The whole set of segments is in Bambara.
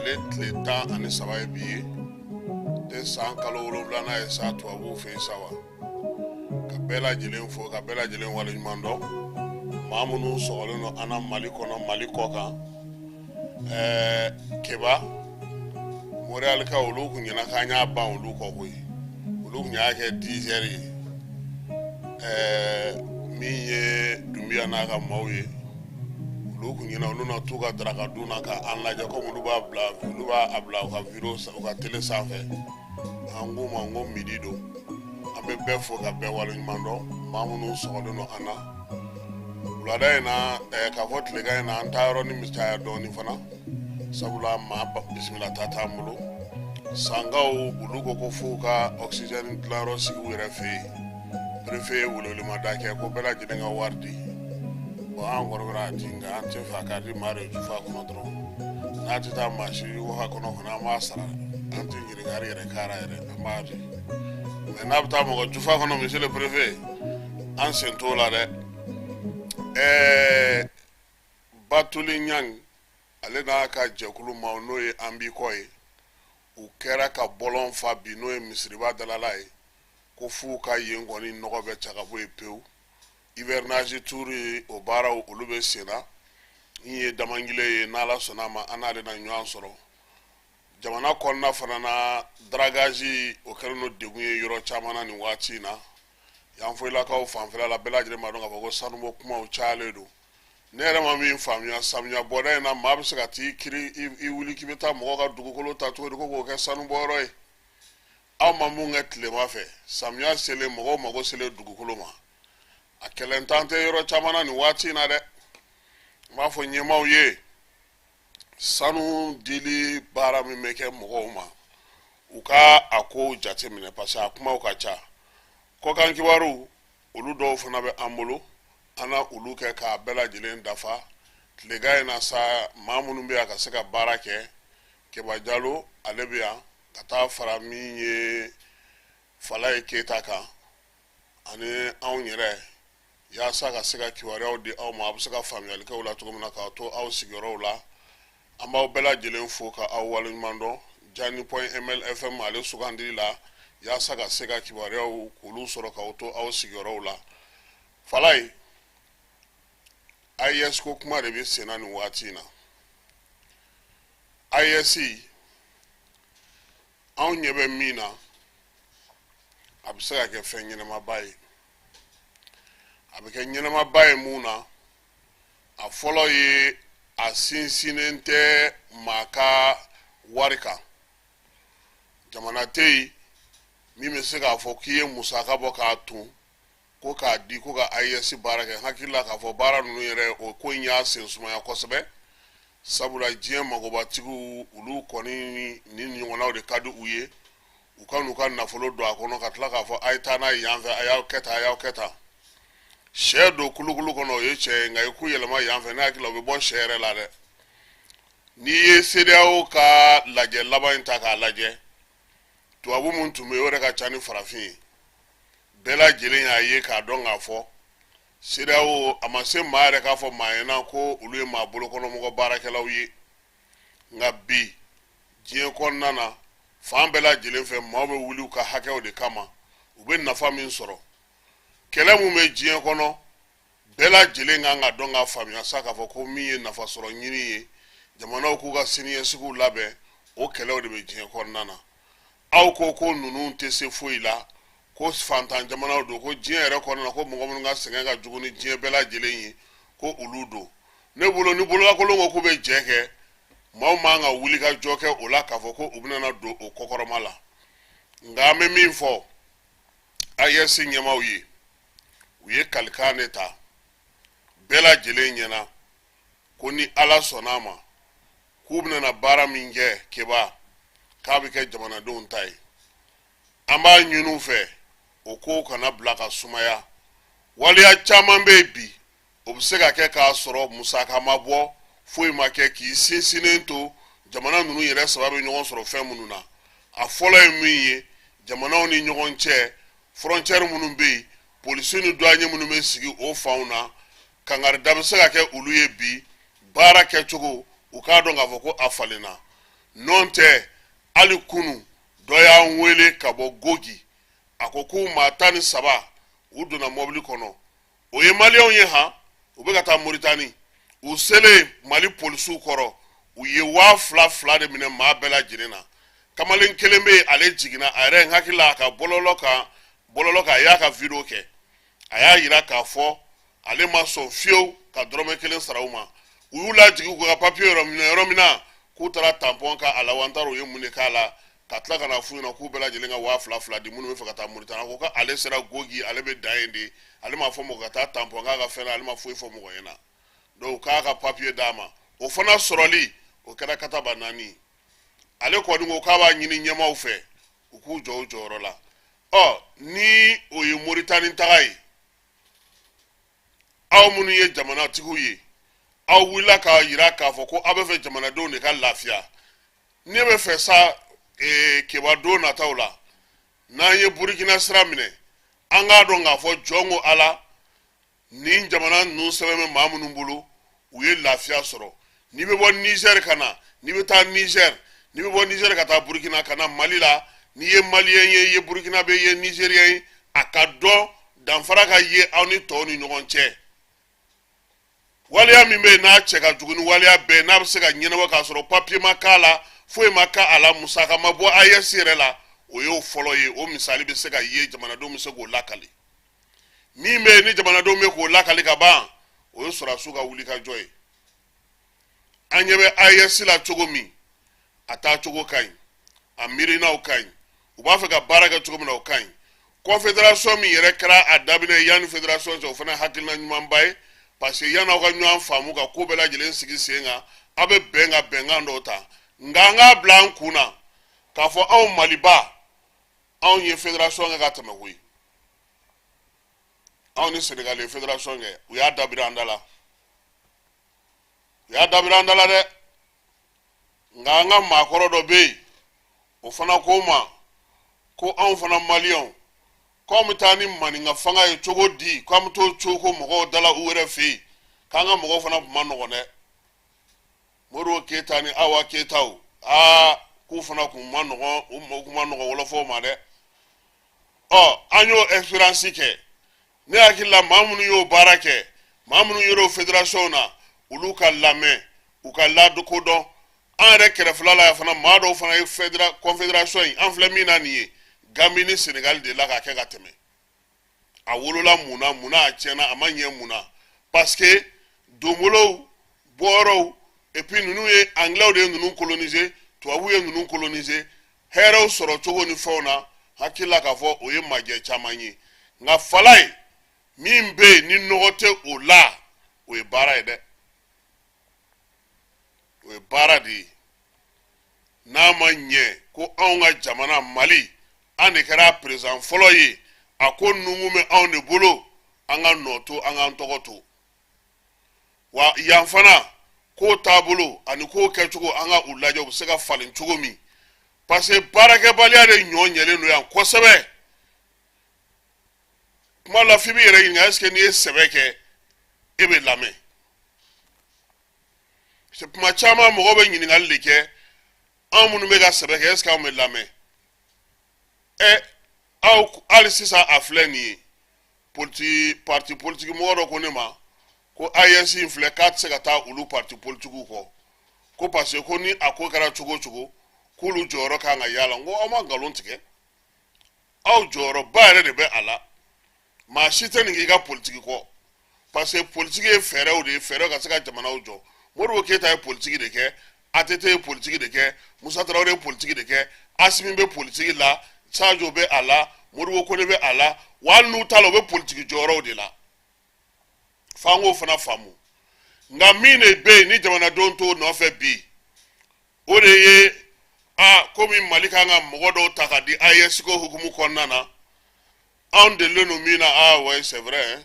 Ale tile 13 ye bi ye, tɛ san kalo wolonwulanan ye sa tubabuw fɛ yen sa wa. Ka bɛɛ lajɛlen fo, ka bɛɛ lajɛlen waleɲuman dɔn, maa minnu sɔgɔlen don an na Mali kɔnɔ, Mali kɔ kan. Keba Montréalkaw, olu kun ɲɛna k'an y'a ban olu kɔ koyi, olu kun y'a kɛ 10 heures ye. Min ye Dunbiya n'a ka maaw ye, olu kun ɲɛna olu na t'u ka daraka dun na ka an lajɛ komi olu b'a bila, olu b'a bila u ka vidéo, u ka télé sanfɛ. An k'u ma ko midi don. An bɛ bɛɛ fo ka bɛɛ waleɲuman dɔn, maa minnu sɔgɔlen don an na wulada in na. K'a fɔ tilegan in na, an taa yɔrɔ ni bɛ caya dɔɔnin fana, sabula maa bisimila ta t'an bolo. Sankaw, olu ko ko f'u ka oxygène dilanyɔrɔ sigi u yɛrɛ fɛ yen. Préfet ye welewelemada kɛ ko bɛɛ lajɛlen ka wari di. Bon, an kɔrɔ bɛna di, nka an tɛ fɛ a ka di maa de jufa kɔnɔ dɔrɔn. N'a tɛ taa maa si waga kɔnɔ fana, an b'a sara, an tɛ ɲininkali yɛrɛ k'a la yɛrɛ, an b'a di. Mais n'a bɛ taa mɔgɔ jufa kɔnɔ, monsieur le préfet, an sen t'o la dɛ. Batuli Ɲang, ale n'a ka jɛkulu maaw, n'o ye an b'i kɔ ye, u kɛra ka bɔlɔn fa bi, n'o ye misiriba dalala ye, ko f'u ka yen kɔni nɔgɔ bɛ cɛ ka bɔ yen pewu. Hivernage tour ye, o baaraw olu bɛ sen na. N ye damangile ye, n'Ala sɔnna a ma, an n'ale na ɲɔgɔn sɔrɔ. Jamana kɔnɔna fana na, dragage o kɛlen don degun ye yɔrɔ caman na nin waati in na. Yanfolilakaw fanfɛla la, bɛɛ lajɛlen b'a dɔn k'a fɔ ko sanubɔ kumaw cayalen don. Ne yɛrɛ ma min faamuya, samiya bɔda in na, maa bɛ se ka t'i kiri i wuli k'i bɛ taa mɔgɔ ka dugukolo ta cogo di ko k'o kɛ sanubɔyɔrɔ ye? Aw ma mun kɛ tilema fɛ, samiya selen, mɔgɔw mago selen dugukolo ma, a kɛlɛntan tɛ yɔrɔ caman na nin waati in na dɛ. N b'a fɔ ɲɛmaaw ye, sanu dili baara min bɛ kɛ mɔgɔw ma, u ka a kow jateminɛ, parce que a kumaw ka ca. Kɔkan kibaru, olu dɔw fana bɛ an bolo, an na olu kɛ k'a bɛɛ lajɛlen dafa tilegan in na sa. Maa minnu bɛ yan ka se ka baara kɛ, Keba Jalo, ale bɛ yan ka taa fara min ye Falaye Keyita kan ani anw yɛrɛ, yaasa ka se ka kibaruyaw di aw ma, a bɛ se ka faamuyali kɛ u la cogo min na k'a to aw sigiyɔrɔw la. An b'aw bɛɛ lajɛlen fo ka aw waleɲuman dɔn Jani point mlfm ale sugandili la, yaasa ka se ka kibaruyaw k'olu sɔrɔ k'aw to aw sigiyɔrɔw la. Falaye, AES ko kuma de bɛ senna nin waati in na. AES, anw ɲɛ bɛ min na, a bɛ se ka kɛ fɛn ɲɛnamaba ye. A bɛ kɛ ɲɛnamaba ye mun na? A fɔlɔ ye, a sinsinnen tɛ maa ka wari kan. Jamana tɛ yen min bɛ se k'a fɔ k'i ye musaka bɔ k'a tun ko k'a di ko ka AES baara kɛ. N hakili la k'a fɔ baara ninnu yɛrɛ, o ko in y'a sen sumaya kosɛbɛ, sabula diɲɛ magobatigiw, olu kɔni ni ɲɔgɔnnaw de ka di u ye, u ka n'u ka nafolo don a kɔnɔ ka tila k'a fɔ a ye taa n'a ye yan fɛ, a y'aw kɛ tan, a y'aw kɛ tan. Sɛ don kulukulu kɔnɔ, o ye tiɲɛ ye, nka i k'u yɛlɛma yan fɛ, ne hakili la o bɛ bɔ sɛ yɛrɛ la dɛ. N'i ye CEDEAO ka lajɛ laban in ta k'a lajɛ, tubabu min tun bɛ yen, o yɛrɛ ka ca ni farafin ye. Bɛɛ lajɛlen y'a ye k'a dɔn k'a fɔ CEDEAO, a ma se maa yɛrɛ k'a fɔ maa ɲɛna ko olu ye maa bolokɔnɔmɔgɔ baarakɛlaw ye. Nka bi diɲɛ kɔnɔna na, fan bɛɛ lajɛlen fɛ, maaw bɛ wuli u ka hakɛw de kama, u bɛ nafa min sɔrɔ. Kɛlɛ min bɛ diɲɛ kɔnɔ, bɛɛ lajɛlen kan ka dɔn k'a faamuya sa k'a fɔ ko min ye nafa sɔrɔ ɲini ye, jamanaw k'u ka siniɲɛsigiw labɛn, o kɛlɛw de bɛ diɲɛ kɔnɔna na. Aw ko ko ninnu tɛ se foyi la, ko fantan jamanaw don, ko diɲɛ yɛrɛ kɔnɔna na, ko mɔgɔ minnu ka sɛgɛn ka jugu ni diɲɛ bɛɛ lajɛlen ye, ko olu don. Ne bolo, ni bololakolon ko k'u bɛ jɛ kɛ, maaw man ka wuli ka jɔ kɛ o la k'a fɔ ko u bɛna don o kɔkɔrɔma la. Nka an bɛ min fɔ AES ɲɛmaaw ye, u ye kalikan de ta bɛɛ lajɛlen ɲɛna ko ni Ala sɔnna a ma, k'u bɛna baara min kɛ Keba, k'a bɛ kɛ jamanadenw ta ye. An b'a ɲini u fɛ, o kow kana bila ka sumaya. Waleya caman bɛ yen bi, o bɛ se ka kɛ k'a sɔrɔ musaka ma bɔ, foyi ma kɛ, k'i sinsinnen to jamana ninnu yɛrɛ saba bɛ ɲɔgɔn sɔrɔ fɛn minnu na. A fɔlɔ ye min ye, jamanaw ni ɲɔgɔn cɛ frontière minnu bɛ yen, polisi ni douanier minnu bɛ sigi o fanw na, kangarida bɛ se ka kɛ olu ye bi baara kɛcogo, u k'a dɔn k'a fɔ ko a falenna. N'o tɛ, hali kunu dɔ y'an wele ka bɔ Gogi, a ko k'u maa 13, u donna mɔbili kɔnɔ, o ye maliyɛnw ye han, u bɛ ka taa Moritani. U selen Mali polisiw kɔrɔ, u ye 2000 2000 de minɛ maa bɛɛ lajɛlen na. Kamalen kelen bɛ yen, ale jiginna a yɛrɛ, n hakili la a ka bɔlɔlɔ kan, a y'a ka video kɛ, a y'a yira k'a fɔ ale ma sɔn fiyewu ka dɔrɔmɛ kelen sara u ma. U y'u lajigin k'u ka papiye yɔrɔ minɛ yɔrɔ min na, k'u taara tampɔn k'a la, wa n t'a dɔn u ye mun de k'a la, ka tila ka na f'u ɲɛna k'u bɛɛ lajɛlen ka 2000 2000 di, minnu bɛ fɛ ka taa Moritani. A ko k'ale sera Gogi, ale bɛ dan yen de, ale m'a fɔ mɔgɔ ka taa tampɔn k'a ka fɛn na, ale ma foyi fɔ mɔgɔ ɲɛna. Donc k'a ka papiye d'a ma, o fana sɔrɔli o kɛra kataba naani. Ale kɔni ko k'a b'a ɲini ɲɛmaaw fɛ, u k'u jɔ u jɔyɔrɔ la. Ɔ ni o ye Moritani taga ye, aw minnu ye jamanatigiw ye, aw wulila k'a yira k'a fɔ ko aw bɛ fɛ jamanadenw de ka lafiya. Ne bɛ fɛ sa keba, don nataw la, n'an ye Burukina sira minɛ, an k'a dɔn k'a fɔ jɔn ko Ala, nin jamana ninnu sɛbɛn bɛ maa minnu bolo, u ye lafiya sɔrɔ. N'i bɛ bɔ Nizɛri ka na, n'i bɛ taa Nizɛri, n'i bɛ bɔ Nizɛri ka taa Burukina ka na Mali la, n'i ye maliyɛn ye, i ye Burukinabe, i ye Nizeriyɛn ye, a ka dɔn, danfara ka ye aw ni tɔw ni ɲɔgɔn cɛ. Waleya min bɛ yen n'a cɛ ka jugu ni waleya bɛɛ, n'a bɛ se ka ɲɛnabɔ k'a sɔrɔ papiye ma k'a la, foyi ma k'a la, musaka ma bɔ AES yɛrɛ la, o y'o fɔlɔ ye. O misali bɛ se ka ye, jamanadenw bɛ se k'o lakali. Min bɛ yen ni jamanadenw bɛ k'o lakali ka ban, o ye sɔrɔdasiw ka wulikajɔ ye. An ɲɛ bɛ AES la cogo min, a taa cogo ka ɲi, a miirinaw ka ɲi, u b'a fɛ ka baara kɛ cogo min na, o ka ɲi. Confédération min yɛrɛ kɛra a daminɛ yanni fédération cɛ, o fana hakilina ɲumanba ye, parce que yanni aw ka ɲɔgɔn faamu ka ko bɛɛ lajɛlen sigi sen kan, aw bɛ bɛn ka bɛnkan dɔw ta. Nka an k'a bila an kun na k'a fɔ anw Maliba, anw ye fédération kɛ ka tɛmɛ koyi. Anw ni Sénégal ye fédération kɛ, u y'a dabiri an da la, u y'a dabiri an da la dɛ. Nka an ka maakɔrɔ dɔ bɛ yen, o fana ko ma ko anw fana maliyɛnw, k'anw bɛ taa ni maninka fanga ye cogo di, k'an bɛ t'o cogo ko mɔgɔw da la u yɛrɛ fɛ yen, k'an ka mɔgɔw fana tun ma nɔgɔn dɛ. Modibo Keyita ni Awa Keyitaw, aa, k'u fana kun ma nɔgɔn, u kun ma nɔgɔn wɔlɔfɔw ma dɛ. Ɔ an y'o expérience kɛ. Ne hakili la, maa minnu y'o baara kɛ, maa minnu yer'o fédération na, olu ka lamɛn, u ka lakodɔn. An yɛrɛ kɛrɛfɛla la yan fana, maa dɔw fana ye confédération in, an filɛ min na nin ye, Gambie ni Sénégal de la ka kɛ ka tɛmɛ. A wolola mun na? Mun na a tiɲɛna? A ma ɲɛ mun na? Parce que donbolow, bɔyɔrɔw, et puis ninnu ye anglais de ye ninnu coloniser, tubabuw ye ninnu coloniser, hɛrɛw sɔrɔ cogo ni fɛnw na. Hakili la k'a fɔ o ye majɛ caman ye. Nka fala ye min bɛ yen ni nɔgɔ tɛ o la, o ye baara ye dɛ, o ye baara de ye. N'a ma ɲɛ ko anw ka jamana Mali, an de kɛra président fɔlɔ ye, a ko nunkun bɛ anw de bolo, an ka nɔ to, an k'an tɔgɔ to. Wa yan fana, ko taabolo ani ko kɛcogo, an ka u lajɛ u bɛ se ka falen cogo min, parce que baarakɛbaliya de ɲɔ ɲɛlen don yan kosɛbɛ. Kuma la, f'i b'i yɛrɛ ɲininka, est ce que n'i ye sɛbɛ kɛ, e bɛ lamɛn? Kuma caman mɔgɔw bɛ ɲininkali de kɛ, anw minnu bɛ ka sɛbɛ kɛ, est ce que anw bɛ lamɛn? Ɛ, aw hali sisan a filɛ nin ye, politi parti politique mɔgɔ dɔ ko ne ma ko AES in filɛ, k'a tɛ se ka taa olu parti politikiw kɔ, ko parce que ko ni a ko kɛra cogo o cogo, k'olu jɔyɔrɔ kan ka y'a la. N ko aw ma nkalon tigɛ, aw jɔyɔrɔba yɛrɛ de bɛ a la. Maa si tɛ nin k'i ka politiki kɔ, parce que politiki ye fɛɛrɛw de ye, fɛɛrɛw ka se ka jamanaw jɔ. Modibo Keyita ye politiki de kɛ, ATT ye politiki de kɛ, Musa Tarawele ye politiki de kɛ, Asimi bɛ politiki la, Sajo bɛ a la, Modibo Kone bɛ a la. Wa hali n'u t'a la, u bɛ politiki jɔyɔrɔw de la. F'an k'o fana faamu. Nka min de bɛ yen ni jamanadenw t'o nɔfɛ bi, o de ye a komi Mali kan ka mɔgɔ dɔw ta ka di AES ko hukumu kɔnɔna na, anw delilen don min na. Ah ouais, c'est vrai,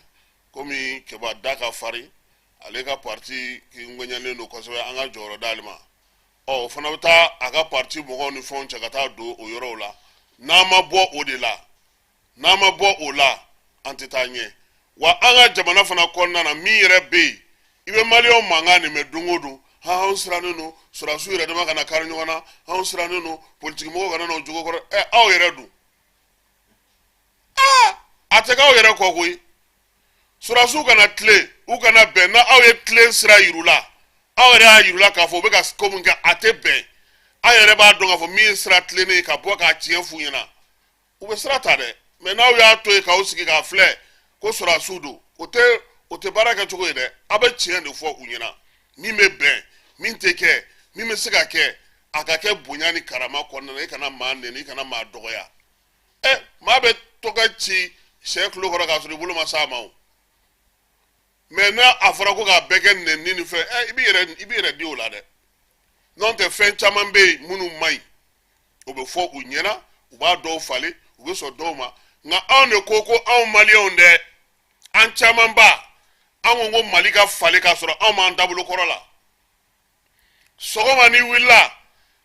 komi Keba da ka farin, ale ka parti ŋɛɲɛlen don kosɛbɛ, an ka jɔyɔrɔ d'ale ma. Ɔ o fana bɛ taa a ka parti mɔgɔw ni fɛnw cɛ ka taa don o yɔrɔw la. N'an ma bɔ o de la, n'an ma bɔ o la, an tɛ taa ɲɛ. Wa an ka jamana fana kɔnɔna na, min yɛrɛ bɛ yen, i bɛ maliyɛnw mankan nin mɛn don o don. Anw sirannen don sɔrɔdasiw yɛrɛ dama kana kari ɲɔgɔn na, anw sirannen don politikimɔgɔw kana n'o jogo kɔrɔ. Ɛ, aw yɛrɛ dun, aa, a tɛ k'aw yɛrɛ kɔ koyi. Sɔrɔdasiw kana tilen, u kana bɛn. N'aw ye tilen sira yir'u la, aw yɛrɛ y'a yir'u la k'a fɔ u bɛ ka ko min kɛ, a tɛ bɛn. Aw yɛrɛ b'a dɔn k'a fɔ min ye sira tilennen ye, ka bɔ k'a tiɲɛ f'u ɲɛna, u bɛ sira ta dɛ. Mɛ n'aw y'a to yen k'aw sigi k'a filɛ ko sɔrɔdasiw don, o tɛ baara kɛ cogo ye dɛ. Aw bɛ tiɲɛ de fɔ u ɲɛna, min bɛ bɛn, min tɛ kɛ, min bɛ se ka kɛ, a ka kɛ bonya ni karama kɔnɔna na. I kana maa nɛni, i kana maa dɔgɔya. Ɛ, maa bɛ tɔgɔ ci sɛ tulo kɔrɔ k'a sɔrɔ i bolo ma s'a ma o. Mɛ n'a a fɔra ko k'a bɛɛ kɛ nɛni ni fɛn, ɛ, i b'i yɛrɛ di o la dɛ. N'o tɛ, fɛn caman bɛ yen minnu man ɲi, o bɛ fɔ u ɲɛna, u b'a dɔw falen, u bɛ sɔn dɔw ma. Nka anw de ko ko anw maliyɛnw dɛ, an camanba, an ko ko Mali ka falen k'a sɔrɔ anw m'an taabolo kɔrɔ la. Sɔgɔma n'i wulila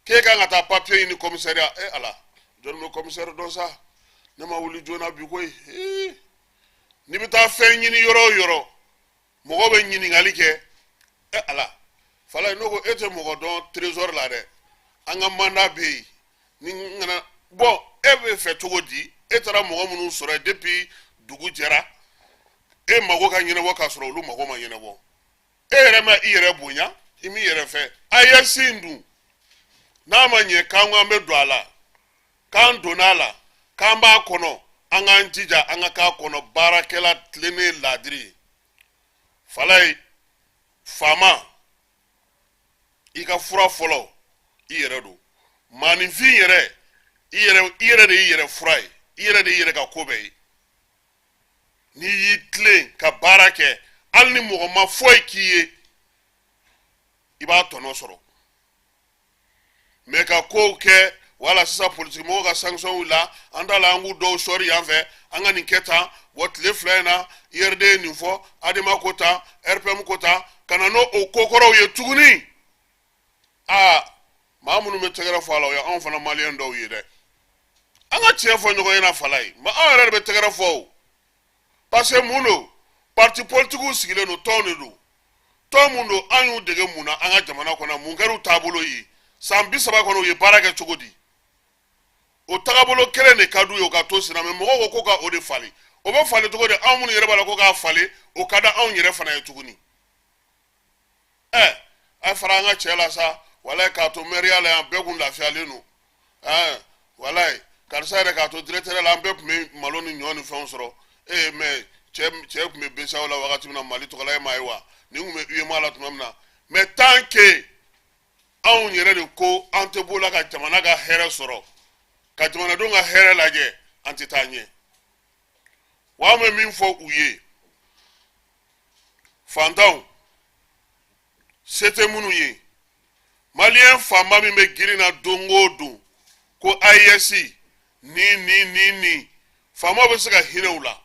k'e kan ka taa papiye ɲini commissariat, e Ala, jɔnni bɛ commissaire dɔn sa? Ne ma wuli joona bi koyi. N'i bɛ taa fɛn ɲini yɔrɔ o yɔrɔ, mɔgɔw bɛ ɲininkali kɛ. E Ala, fala n'o ko e tɛ mɔgɔ dɔn trésor la dɛ, an ka mandat bɛ yen ni n kana bɔn. E bɛ fɛ cogo di? E taara mɔgɔ minnu sɔrɔ yen depuis dugu jɛra, e mago ka ɲɛnabɔ k'a sɔrɔ olu mago ma ɲɛnabɔ. E yɛrɛ ma i yɛrɛ bonya, i m'i yɛrɛ fɛ. AES in dun, n'a ma ɲɛ k'an ko an bɛ don a la, k'an donna a la, k'an b'a kɔnɔ, an k'an jija an ka k'a kɔnɔ baarakɛla tilennen, laadiri ye. Falaye, faama, i ka fura fɔlɔ i yɛrɛ don. Maaninfin yɛrɛ, i yɛrɛ, i yɛrɛ de y'i yɛrɛ fura ye, i yɛrɛ de y'i yɛrɛ ka ko bɛɛ ye. N'i y'i tilen ka baara kɛ, hali ni mɔgɔ ma foyi k'i ye, i b'a tɔnɔ sɔrɔ. Mɛ ka kow kɛ wala sisan, politiki mɔgɔw ka sanction la, an t'a la, an k'u dɔw sɔri yan fɛ, an ka nin kɛ tan. Bɔn, tile 2 in na, IRD ye nin fɔ, ADEMA ko tan, RPM ko tan, ka na n'o o ko kɔrɔw ye tuguni. Aa, maa minnu bɛ tɛgɛrɛ fɔ a la, o ye anw fana maliyɛn dɔw ye dɛ. An ka tiɲɛ fɔ ɲɔgɔn ɲɛna, fala ye, mɛ anw yɛrɛ de bɛ tɛgɛrɛ fɔ o. Parce que mun don? Parti politikiw sigilen don, tɔn de don. Tɔn mun don? An y'u dege mun na an ka jamana kɔnɔ? Mun kɛra u taabolo ye san 30 kɔnɔ? U ye baara kɛ cogo di? O tagabolo kelen de ka d'u ye, o ka to senna. Mɛ mɔgɔw ko ka o de falen, o bɛ falen cogo di? Anw minnu yɛrɛ b'a la ko k'a falen, o ka di anw yɛrɛ fana ye tuguni. Ɛ, a fara an ka cɛ la sa. Walayi, k'a to mɛriya la yan, bɛɛ kun lafiyalen don. Ɛɛ, walayi, karisa yɛrɛ, k'a to directeur la, an bɛɛ tun bɛ malo ni ɲɔ ni fɛnw sɔrɔ. Ee, mɛ cɛ tun bɛ BCEAO la wagati min na Mali tɔgɔ la, e m'a ye wa? Nin tun bɛ UEMOA la tuma min na. Mɛ tant que anw yɛrɛ de ko an tɛ b'o la ka jamana ka hɛrɛ sɔrɔ, ka jamanadenw ka hɛrɛ lajɛ, an tɛ taa ɲɛ. Wa an bɛ min fɔ u ye, fantanw, se tɛ minnu ye, maliyɛn fanba min bɛ girin na don o don ko AES ni ni ni ni, faamaw bɛ se ka hinɛ u la,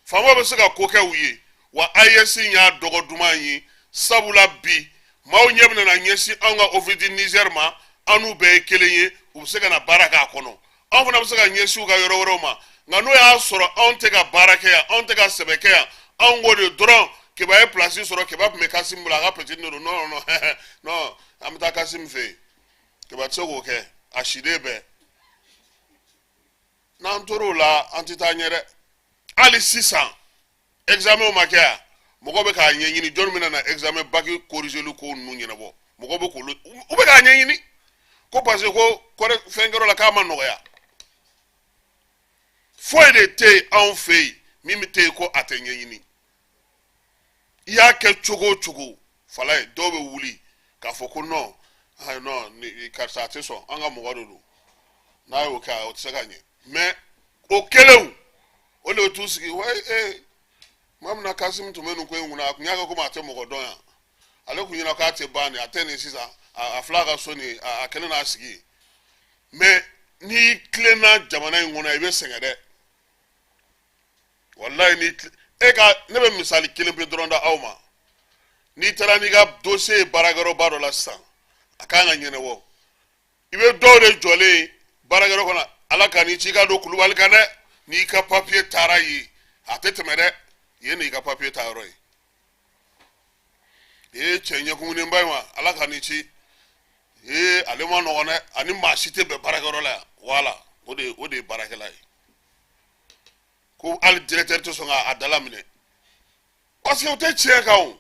faamaw bɛ se ka ko kɛ u ye. Wa AES y'a dɔgɔ duman ye, sabula bi maaw ɲɛ bɛna na ɲɛsin anw ka Office du Niger ma. An n'u bɛɛ ye kelen ye, u bɛ se ka na baara k'a kɔnɔ, anw fana bɛ se ka ɲɛsin u ka yɔrɔ wɛrɛw ma. Nka n'o y'a sɔrɔ anw tɛ ka baara kɛ yan, anw tɛ ka sɛbɛ kɛ yan, anw ko de dɔrɔn Keba ye place sɔrɔ, Keba tun bɛ Kasim bolo, a ka petit de don. Non, non, non, an bɛ taa Kasim fɛ yen. Keba tɛ se k'o kɛ, a siden bɛɛ. N'an tor'o la, an tɛ taa ɲɛ dɛ. Hali sisan, examen ma kɛ yan, mɔgɔ bɛ k'a ɲɛɲini jɔnni bɛna na examen bac corrigeli ko ninnu ɲɛnabɔ. Mɔgɔ bɛ k'olu, u bɛ k'a ɲɛɲini ko parce que ko kɔrɔ fɛn kɛrɔ la k'a ma nɔgɔya. Foyi de tɛ yen anw fɛ yen min bɛ tɛ yen ko a tɛ ɲɛɲini. I y'a kɛ cogo o cogo, fala ye, dɔw bɛ wuli k'a fɔ ko non, ayi, non, karisa a tɛ sɔn, an ka mɔgɔ de don. N'a y'o kɛ, o tɛ se ka ɲɛ. Mɛ o kelenw o de bɛ t'u sigi wa. Ee, tuma min na Kasimu tun bɛ nin ko in kunna, a tun y'a kɛ komi a tɛ mɔgɔ dɔn yan. Ale tun ɲɛna k'a tɛ ban nin, a tɛ nin sisan, a filɛ a ka so nin, a kɛlen n'a sigi ye. Mɛ n'i tilenna jamana in kɔnɔ, i bɛ sɛgɛn dɛ, walayi. Ni e ka, ne bɛ misali kelen pe dɔrɔn da aw ma. N'i taara n'i ka dossier ye baarakɛyɔrɔba dɔ la sisan, a kan ka ɲɛnabɔ, i bɛ dɔw de jɔlen ye baarakɛyɔrɔ kɔnɔ. Ala ka n'i ci i ka don Kulubali kan dɛ, n'i ka papiye taara yen, a tɛ tɛmɛ dɛ. Yen de y'i ka papiye ta yɔrɔ ye. Ee, cɛ ɲɛkumunenba in wa, Ala ka ni ci. Ee, ale ma nɔgɔn dɛ, ani maa si tɛ bɛn baarakɛyɔrɔ la yan. Wala o de ye baarakɛla ye, ko hali directeur tɛ sɔn k'a dala minɛ, parce que o tɛ tiɲɛ kan. O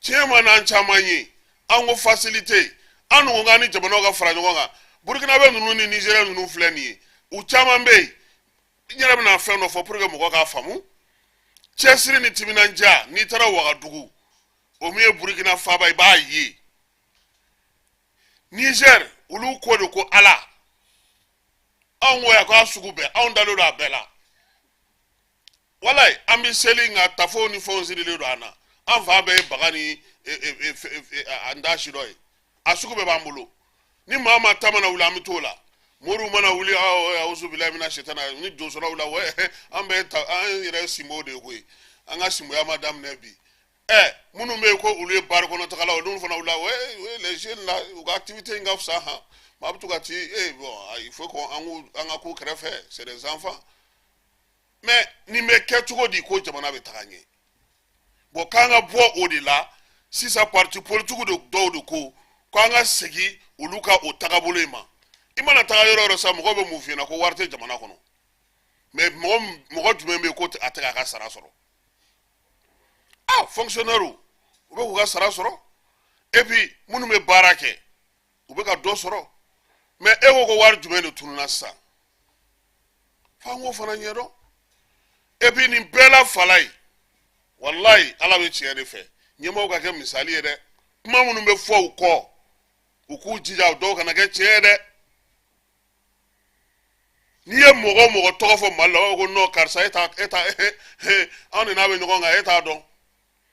tiɲɛ ma n'an caman ye, an ko facilité, an dun ko k'an ni jamanaw ka fara ɲɔgɔn kan. Burukina bɛ ninnu ni Nizeriya ninnu filɛ nin ye, u caman bɛ yen. N yɛrɛ bɛna fɛn dɔ fɔ pour que mɔgɔ k'a faamu. Cɛsiri ni timinandiya, n'i taara Wagadugu, o min ye Burukina faaba, i b'a ye. Niger, olu ko de ko Ala, anw ko yan k'a sugu bɛɛ, anw dalen don a bɛɛ la. Walayi, an bɛ seli, nka tafow ni fɛnw sirilen don an na. An fa bɛɛ ye baga ni an da si dɔ ye, a sugu bɛɛ b'an bolo. Ni maa maa ta mana wuli, an bɛ t'o la. Moriw mana wuli, awuzu bilayi mina sitana ni donsɔrɔ wula, an bɛ ta, an yɛrɛ sinbo de ye koyi. An ka sinboya ma daminɛ bi. Ɛ, minnu bɛ yen ko olu ye bari kɔnɔ tagalaw, olu fana wula, les jeunes là, u ka activité in ka fisa han. Maa bɛ to ka ti eh bon, il faut qu'on an k'u an ka k'u kɛrɛfɛ, c'est des enfants. Mais nin bɛ kɛ cogo di ko jamana bɛ taga ɲɛ? Bon, k'an ka bɔ o de la sisan. Parti politique de dɔw de ko k'an ka segin olu ka o tagabolo in ma. I mana taga yɔrɔ o yɔrɔ sa, mɔgɔw bɛ mun f'i ɲɛna? Ko wari tɛ jamana kɔnɔ. Mais mɔgɔ mɔgɔ jumɛn bɛ yen ko a tɛ k'a ka sara sɔrɔ? Ah, fonctionnaire, u bɛ k'u ka sara sɔrɔ, et puis minnu bɛ baara kɛ, u bɛ ka dɔ sɔrɔ. Mais e ko ko wari jumɛn de tununna sisan? F'an k'o fana ɲɛdɔn. Et puis nin bɛɛ la fala ye, walayi, Ala bɛ tiɲɛ de fɛ. Ɲɛmaaw ka kɛ misali ye dɛ. Kuma minnu bɛ fɔ u kɔ, u k'u jija, dɔw kana kɛ tiɲɛ ye dɛ. N'i ye mɔgɔ o mɔgɔ tɔgɔ fɔ Mali la, u b'a fɔ ko non, karisa, e t'a, e t'a, anw de n'a bɛ ɲɔgɔn kan, e t'a dɔn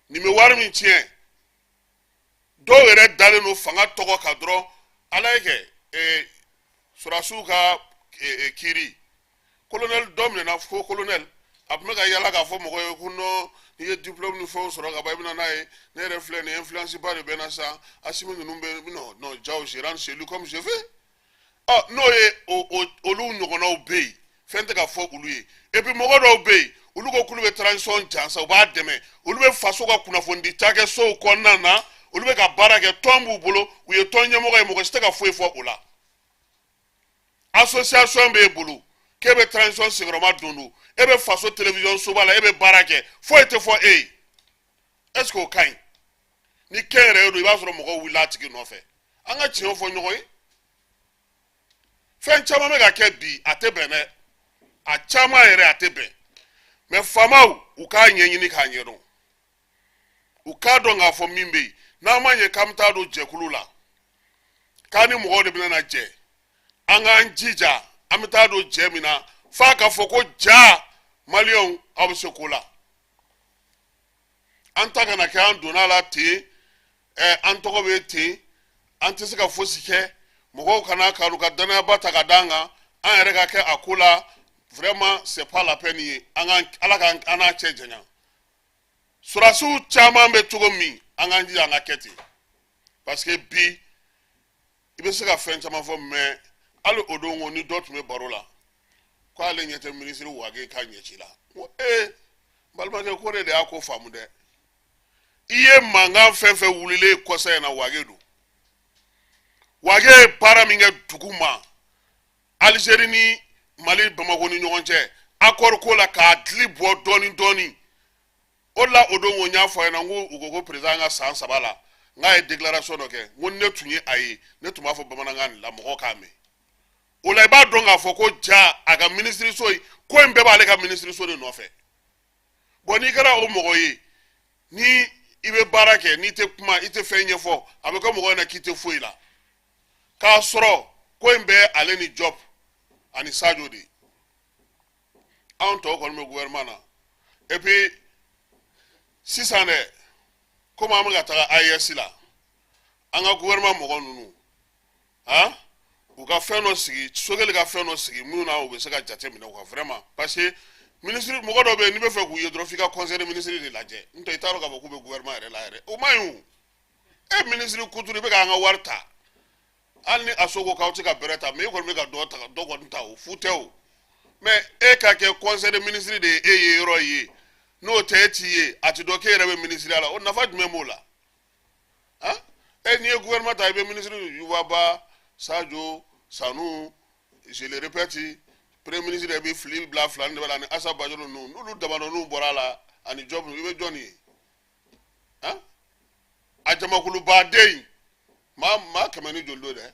nin bɛ wari min tiɲɛ. Dɔw yɛrɛ dalen don fanga tɔgɔ kan dɔrɔn. Ala ye kɛ sɔrɔdasiw ka kiiri, colonel dɔ minɛna fo colonel, a tun bɛ ka yala k'a fɔ mɔgɔ ye ko non, n'i ye diplôme ni fɛnw sɔrɔ ka ban, i bɛ na n'a ye. Ne yɛrɛ filɛ nin ye, influence ba de bɛ n na sisan. Asimi ninnu bɛ, non non, jaw, je rentre chez lui comme je veux. Ɔ, n'o ye o olu ɲɔgɔnnaw bɛ yen, fɛn tɛ ka fɔ olu ye. Et puis mɔgɔ dɔw bɛ yen, olu ko k'olu bɛ transition jansa, u b'a dɛmɛ, olu bɛ faso ka kunnafonidi cakɛsow kɔnɔna na, olu bɛ ka baara kɛ, tɔn b'u bolo, u ye tɔn ɲɛmɔgɔ ye, mɔgɔ si tɛ ka foyi fɔ o la. Association b'e bolo k'e bɛ transition senkɔrɔma don don, e bɛ faso télévision soba la, e bɛ baara kɛ, foyi tɛ fɔ e ye. Est ce que o ka ɲi? Ni kɛnyɛrɛye don, i b'a sɔrɔ mɔgɔw wulila a tigi nɔfɛ. An ka tiɲɛ fɔ ɲɔgɔn ye. Fɛn caman bɛ ka kɛ bi, a tɛ bɛn dɛ, a caman yɛrɛ a tɛ bɛn. Mais faamaw, u k'a ɲɛɲini k'a ɲɛdɔn, u k'a dɔn k'a fɔ min bɛ yen. N'an ma ɲɛ k'an bɛ taa don jɛkulu la, k'an ni mɔgɔw de bɛna na jɛ, an k'an jija, an bɛ taa don jɛ min na, f'a ka fɔ ko ja, Maliyɛnw, aw bɛ se ko la. An ta kana kɛ an donna la ten, ɛ, an tɔgɔ bɛ ten, an tɛ se ka fosi kɛ. Mɔgɔw kana kanu ka danayaba ta ka d'an kan, an yɛrɛ ka kɛ a ko la. Vraiment, c'est pas la peine ye. An ka Ala k'an an n'a cɛ janya. Sɔrɔdasiw caman bɛ cogo min, an k'an jija an ka kɛ ten, parce que bi i bɛ se ka fɛn caman fɔ. Mais hali o don ko ni dɔ tun bɛ baro la ko ale ɲɛ tɛ minisiri Wage ka ɲɛci la, n ko ee, n balimakɛ, ko ne de y'a ko faamu dɛ. I ye mankan fɛn fɛn wulilen kɔsa in na, Wage don. Wage ye baara min kɛ dugu ma, Alizeri ni Mali, Bamako ni ɲɔgɔn cɛ accord ko la, k'a dili bɔ dɔɔni dɔɔni, o de la o don ko n y'a fɔ a ɲɛna, n ko u ko ko président ka san 3 la, n k'a ye déclaration dɔ kɛ, n ko ne tun ye a ye, ne tun b'a fɔ bamanankan de la, mɔgɔw k'a mɛn. O la i b'a dɔn k'a fɔ ko ja, a ka minisiriso in ko in bɛɛ b'ale ka minisiriso de nɔfɛ. Bon, n'i kɛra o mɔgɔ ye, ni i bɛ baara kɛ, n'i tɛ kuma, i tɛ fɛn ɲɛfɔ, a bɛ kɛ mɔgɔ ɲɛna k'i tɛ foyi la, k'a sɔrɔ ko in bɛɛ ale ni Job ani Sadio de ye. Anw tɔw kɔni bɛ gouvernement na. Et puis sisan dɛ, komi an bɛ ka taga AES la, an ka gouvernement mɔgɔ ninnu, han, u ka fɛn dɔ sigi, Sogɛli ka fɛn dɔ sigi minnu na, u bɛ se ka jate minɛ quoi, vraiment. Parce que ministre mɔgɔ dɔw bɛ yen, n'i bɛ fɛ k'u ye dɔrɔn, f'i ka conseil des ministres de lajɛ. N'o tɛ, i t'a dɔn k'a fɔ k'u bɛ gouvernement yɛrɛ la yɛrɛ. O man ɲi o. E ministre kuturu, i bɛ k'an ka wari ta. Hali ni a so ko k'aw tɛ ka bɛrɛ ta, mais e kɔni bɛ ka dɔ ta, dɔ kɔni ta, o fu tɛ o. Mais e ka kɛ conseil des ministres de ye, e ye yɔrɔ ye. N'o tɛ, e t'i ye, a ti dɔn k'e yɛrɛ bɛ minisiriya la. O nafa jumɛn b'o la? Han, e n'i ye gouvernement ta, i bɛ minisiri Youba Ba, Sadio Sanu, je le répète, premier ministre yɛrɛ bɛ fili bila fila ni de b'a la, ani Asa Bajolo ninnu. N'olu damadɔninw bɔra a la, ani Jɔbu, i bɛ jɔn ye? Han, a jamakulubaden maa 100 ni joli don dɛ?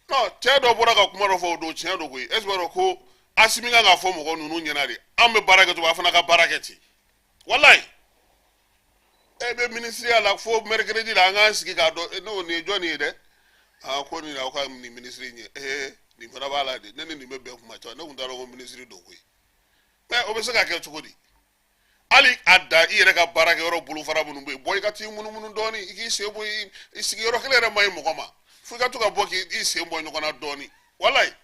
Non, cɛ dɔ bɔra ka kuma dɔ fɔ o don, tiɲɛ don koyi. Est ce que ko Asimi kan k'a fɔ mɔgɔ ninnu ɲɛna de, an bɛ baara kɛ cogo, a fana ka baara kɛ ten? Walayi, e bɛ minisiriya la fo mercredi la, an k'an sigi k'a dɔn. N'o nin ye jɔn ye dɛ? Aa, ko nin aw ka nin minisiri in ye, ee, nin fana b'a la de. Ne ni nin bɛ bɛn kuma caman, ne tun t'a dɔn ko minisiri don koyi. Mais o bɛ se ka kɛ cogo di? Hali a da i yɛrɛ ka baarakɛyɔrɔ bolofara minnu bɛ yen, bɔ i ka t'i munumunu dɔɔni, i k'i sen bɔ. I sigiyɔrɔ kelen yɛrɛ man ɲi mɔgɔ ma, fo i ka to ka bɔ k'i sen bɔ ɲɔgɔn na dɔɔni. Walayi,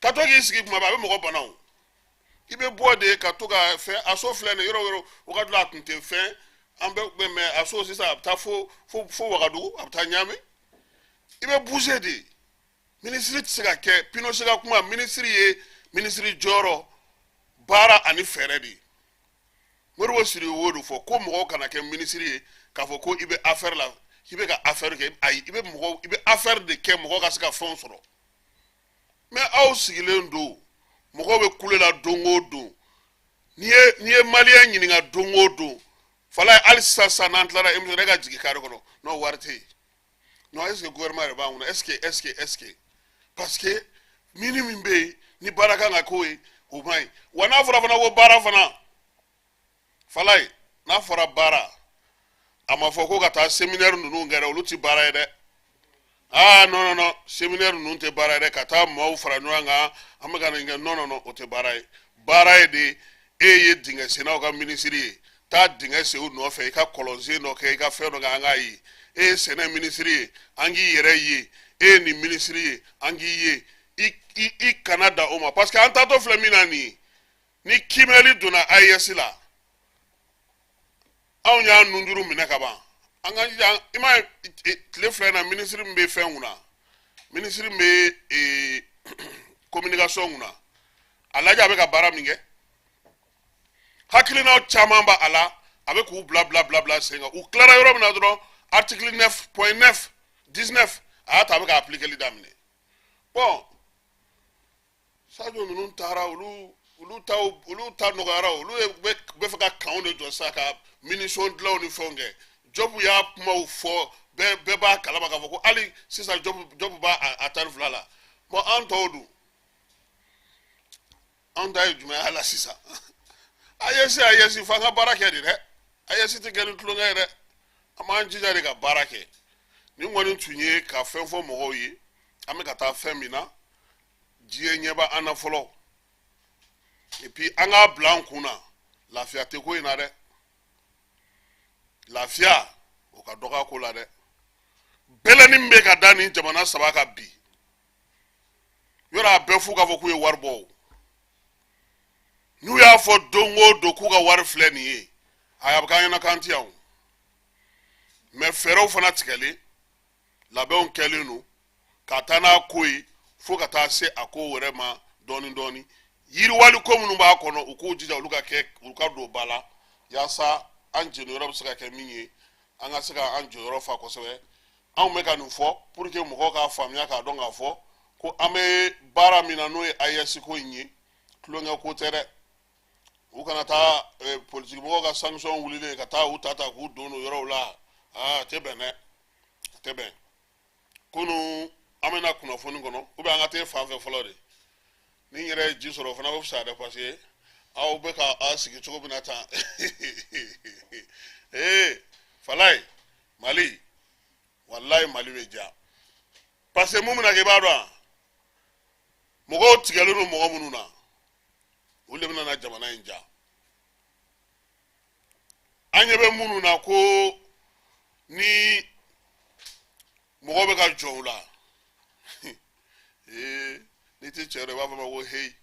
ka to k'i sigi kuma bɛɛ, a bɛ mɔgɔ bana o. I bɛ bɔ de ka to ka fɛn. A so filɛ nin ye, yɔrɔ o yɔrɔ o ka dila, a tun tɛ fɛn an bɛ, mais a so sisan, a bɛ taa fo Wagadugu, a bɛ taa Ɲame. I bɛ bouger de. Minisiri tɛ se ka kɛ Pinochet ka kuma. Minisiri ye minisiri jɔyɔrɔ, baara ani fɛɛrɛ de ye. Modibo Sidibe y'o de fɔ ko mɔgɔw kana kɛ minisiri ye k'a fɔ ko i bɛ affaire la, k'i bɛ ka affaire kɛ. Ayi, i bɛ mɔgɔw, i bɛ affaire de kɛ mɔgɔw ka se ka fɛnw sɔrɔ. Mais aw sigilen don, mɔgɔw bɛ kule la don o don. N'i ye maliyɛn ɲininka don o don, fala, hali sisan sisan n'an tilara émission, ne ka jigin carré kɔnɔ, non, wari tɛ yen. Non, est ce que gouvernement yɛrɛ b'an kunna? Est ce que, est ce que, est ce que, parce que mini min bɛ yen ni baara kan ka k'o ye, o man ɲi wa. N'a fɔra fana ko baara fana, falaye, n'a fɔra baara, a ma fɔ ko ka taa séminaire ninnu kɛ dɛ. Olu ti baara ye dɛ. Ah, non, non, non, séminaire ninnu tɛ baara ye dɛ. Ka taa maaw fara ɲɔgɔn kan, an bɛ ka nin kɛ, non, non, non, o tɛ baara ye. Baara ye de, e ye dingɛ sennaw ka minisiri ye, taa dingɛ sen u nɔfɛ, i ka kɔlɔnsen dɔ kɛ, i ka fɛn dɔ kɛ, an k'a ye. E ye sɛnɛ minisiri ye, an k'i yɛrɛ ye. E ye nin minisiri ye, an k'i ye. I kana da o ma, parce que an taatɔ filɛ min na nin ye, ni kiimɛli donna AES la, anw y'a nunjuru minɛ ka ban. An ka jija. I m'a ye, tile 2 in na, minisiri min bɛ fɛn kunna, minisiri min bɛ communication kunna, a lajɛ a bɛ ka baara min kɛ. Hakilinaw caman b'a a la, a bɛ k'u bila bila bila bila sen kan. U tilara yɔrɔ min na dɔrɔn, article 9.9 19, a y'a ta, a bɛ ka appliquer daminɛ. Bon, Sadio ninnu taara, olu ta nɔgɔyara. Olu ye bɛ fɛ ka kanw de jɔ sisan, ka munition dilanw ni fɛnw kɛ. Jɔbu y'a kumaw fɔ, bɛɛ b'a kalama k'a fɔ ko hali sisan Jɔbu b'a a 12 la. Bon, an tɔw dun, anw ta ye jumɛn ye a la sisan? AES, AES, f'an ka baara kɛ de dɛ. AES tɛ kɛ ni tulonkɛ ye dɛ. An b'an jija de ka baara kɛ. Nin kɔni tun ye ka fɛn fɔ mɔgɔw ye, an bɛ ka taa fɛn min na, diɲɛ ɲɛ bɛ an na fɔlɔ. Et puis an k'a bila an kun na, lafiya tɛ ko in na dɛ. Lafiya o ka dɔgɔ a ko la dɛ. Bɛlɛni min bɛ ka da nin jamana saba kan bi, yɔrɔ a bɛɛ f'u k'a fɔ k'u ye wari bɔ o. N'u y'a fɔ don o don k'u ka wari filɛ nin ye, a bɛ k'an ɲɛna k'an ti yan o. Mais fɛɛrɛw fana tigɛlen, labɛnw kɛlen don ka taa n'a ko ye, fo ka taa se a ko wɛrɛ ma dɔɔni dɔɔni. Yiriwali ko minnu b'a kɔnɔ, u k'u jija, olu ka kɛ, u ka don ba la, yaasa an jeniyɔrɔ bɛ se ka kɛ min ye, an ka se ka an jɔyɔrɔ fa kosɛbɛ. Anw bɛ ka nin fɔ pour que mɔgɔw k'a faamuya, k'a dɔn k'a fɔ ko an bɛ baara min na, n'o ye AES ko in ye, tulonkɛ ko tɛ dɛ. U kana taa politiki mɔgɔw ka sanction wulilen ka taa u ta ta k'u don o yɔrɔw la. Aa, a tɛ bɛn dɛ, a tɛ bɛn. Kunu an bɛna kunnafoni kɔnɔ, ou bien an ka taa fan fɛ fɔlɔ de. Ni n yɛrɛ ye ji sɔrɔ, o fana bɛ fisaya dɛ, parce que aw bɛ ka aw sigi cogo min na tan, ee, falayi, Mali, walayi, Mali bɛ diya. Parce que mun bɛna kɛ, i b'a dɔn wa? Mɔgɔw tigɛlen don mɔgɔ minnu na, olu de bɛna na jamana in diya. An ɲɛ bɛ minnu na ko ni mɔgɔ bɛ ka jɔ u la, ee, n'i tɛ cɛ dɔn, i b'a fɔ ma ko heyi.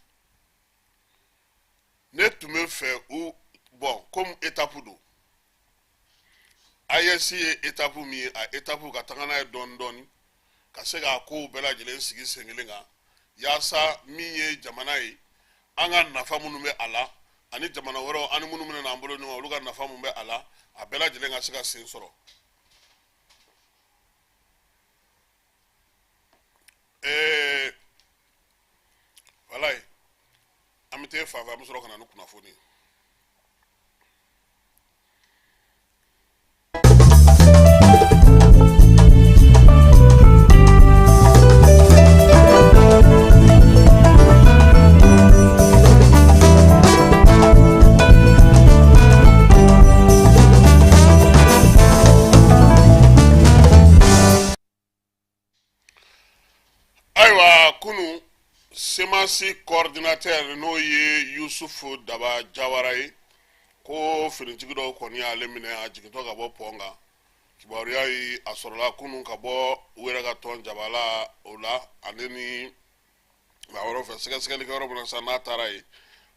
Ne tun bɛ fɛ u, bon, comme étape don, AES ye étape min ye, a étape ka taga n'a ye dɔɔni dɔɔni, ka se k'a kow bɛɛ lajɛlen sigi sen kelen kan, yaasa min ye jamana ye, an ka nafa minnu bɛ a la. Ani jamana wɛrɛw ani minnu bɛna n'an bolo ɲɔgɔn, olu ka nafa mun bɛ a la, a bɛɛ lajɛlen ka se ka sen sɔrɔ. Walayi, an bɛ taa fan fɛ, an bɛ sɔrɔ ka na ni kunnafoni ye. Ayiwa, kunu CMAS coordinateur, n'o ye Yusufu Daba Jawara ye, ko finitigi dɔw kɔni y'ale minɛ a jigintɔ ka bɔ pɔn kan. Kibaruya ye a sɔrɔla kunun ka bɔ u yɛrɛ ka tɔn jabala o la, ale ni maa wɛrɛw fɛ. Sɛgɛsɛgɛlikɛyɔrɔ min na sa, n'a taara yen,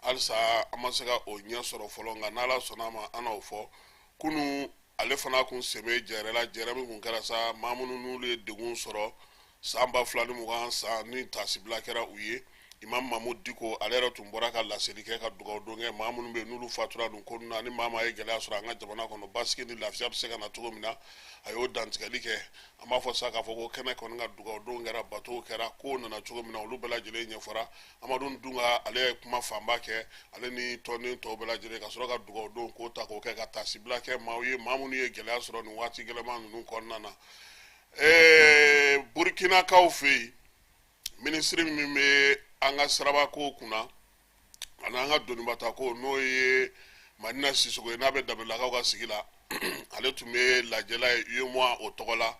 halisa an ma se ka o ɲɛ sɔrɔ fɔlɔ, nka n'Ala sɔnna a ma, an n'o fɔ. Kunun ale fana kun sen bɛ jɛrɛ la, jɛrɛ min kun kɛra sa, maa minnu n'olu ye degun sɔrɔ san 2020 san ni tasibila kɛra u ye. Imam Mamudu Diko, ale yɛrɛ tun bɔra ka laseli kɛ, ka dugawu don kɛ maa minnu bɛ yen n'olu fatura nin ko ninnu na, ani maa maa ye gɛlɛya sɔrɔ an ka jamana kɔnɔ, basigi ni lafiya bɛ se ka na cogo min na, a y'o dantigɛli kɛ. An b'a fɔ sa k'a fɔ ko kɛnɛ kɔni ka dugawu don kɛra, batow kɛra, kow nana cogo min na, olu bɛɛ lajɛlen ɲɛfɔra. Amadu Dunga, ale ye kuma fanba kɛ, ale ni tɔnden tɔw bɛɛ lajɛlen, ka sɔrɔ ka dugawu don k'o ta k'o kɛ ka tasibila kɛ maaw ye, maa minnu ye gɛlɛya sɔrɔ nin waati gɛlɛman ninnu kɔnɔna na. Burukinakaw fɛ yen, minisiri min bɛ an ka sirabako kunna ani an ka donibatako, n'o ye Madina Sisoko ye, n'a bɛ Danbelelakaw ka sigi la, ale tun bɛ lajɛ la ye UEMOA o tɔgɔ la.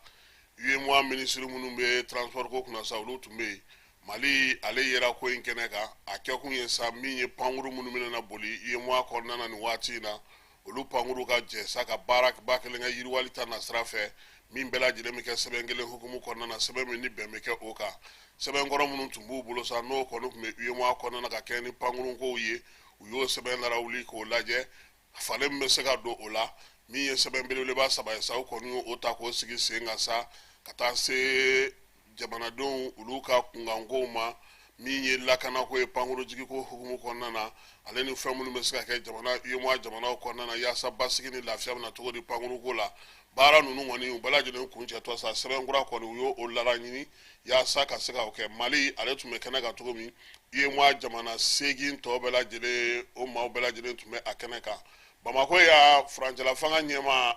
UEMOA minisiri minnu bɛ transport ko kunna sa, olu tun bɛ yen. Mali, ale yera ko in kɛnɛ kan. A kɛkun ye sa min ye, pankuru minnu bɛna na boli UEMOA kɔnɔna na nin waati in na, olu pankuru ka jɛ sa ka baara ba kelen kɛ yiriwali ta na sira fɛ, min bɛɛ lajɛlen bɛ kɛ sɛbɛn kelen hukumu kɔnɔna na, sɛbɛn min ni bɛn bɛ kɛ o kan. Sɛbɛn kɔrɔ minnu tun b'u bolo sa, n'o kɔni tun bɛ UEMOA kɔnɔna na ka kɛ ni pankurunkow ye, u y'o sɛbɛn lawuli k'o lajɛ, falen min bɛ se ka don o la. Min ye sɛbɛn belebeleba saba ye sa, u kɔni y'o ta k'o sigi sen kan sa, ka taa se jamanadenw olu ka kunkankow ma, min ye lakanako ye pankurujigiko hukumu kɔnɔna na, ale ni fɛn minnu bɛ se ka kɛ jamana UEMOA jamanaw kɔnɔna na yaasa basigi ni lafiya bɛ na cogo di pankuruko la. Baara ninnu kɔni, u bɛɛ lajɛlen kuncɛtɔ sa, sɛbɛn kura kɔni, u y'o laɲini yaasa ka se ka o kɛ. Mali, ale tun bɛ kɛnɛ kan cogo min, UEMOA jamana 8 tɔ bɛɛ lajɛlen, o maaw bɛɛ lajɛlen tun bɛ a kɛnɛ kan. Bamakɔ ya furancɛla fanga ɲɛmaa,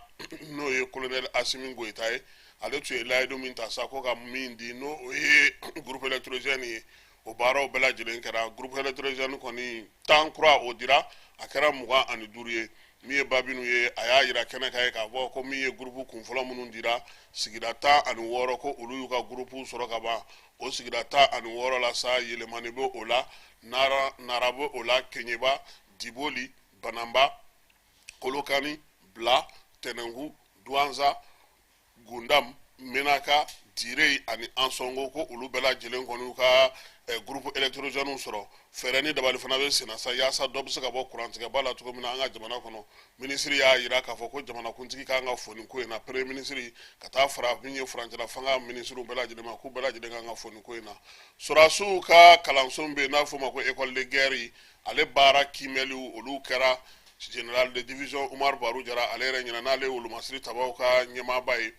n'o ye kolonɛli Asimi Goyita ye, ale tun ye layidu min ta sa ko ka min di, n'o o ye groupe électrogène ye, o baaraw bɛɛ lajɛlen kɛra. Groupe électrogène kɔni 10 kura, o dira, a kɛra 25 ye. Min ye Babinu ye, a y'a yira kɛnɛ kan ye k'a fɔ ko min ye groupe kunfɔlɔ minnu dira, sigida 16, ko olu y'u ka groupe sɔrɔ ka ban. O sigida 16 la sa, Yɛlɛmani bɛ o la, Nara, Nara bɛ o la, Keɲeba, Diboli, Bananba, Kolokani, Bila, Tɛnɛnku, Duwanza, Gundam, Menaka, Dire ani Ansɔngo, ko olu bɛɛ lajɛlen kɔni y'u ka groupe électrogène sɔrɔ. Fɛɛrɛ ni dabali fana bɛ senna sa yaasa dɔ bɛ se ka bɔ kurantigɛba la cogo min na an ka jamana kɔnɔ. Minisiri y'a jira k'a fɔ ko jamanakuntigi kan ka fo nin ko in na, premier ministre ka taa fara min ye furancɛla fanga minisiriw bɛɛ lajɛlen ma, k'u bɛɛ lajɛlen kan ka fo nin ko in na. Sɔrɔdasiw ka kalanso min bɛ yen n'a fɔ o ma ko école de guerre, ale baara kiimɛliw olu kɛra général de division Umar Baru Jara ale yɛrɛ ɲɛna, n'ale ye wolomasiri tabaw ka ɲɛmaaba ye.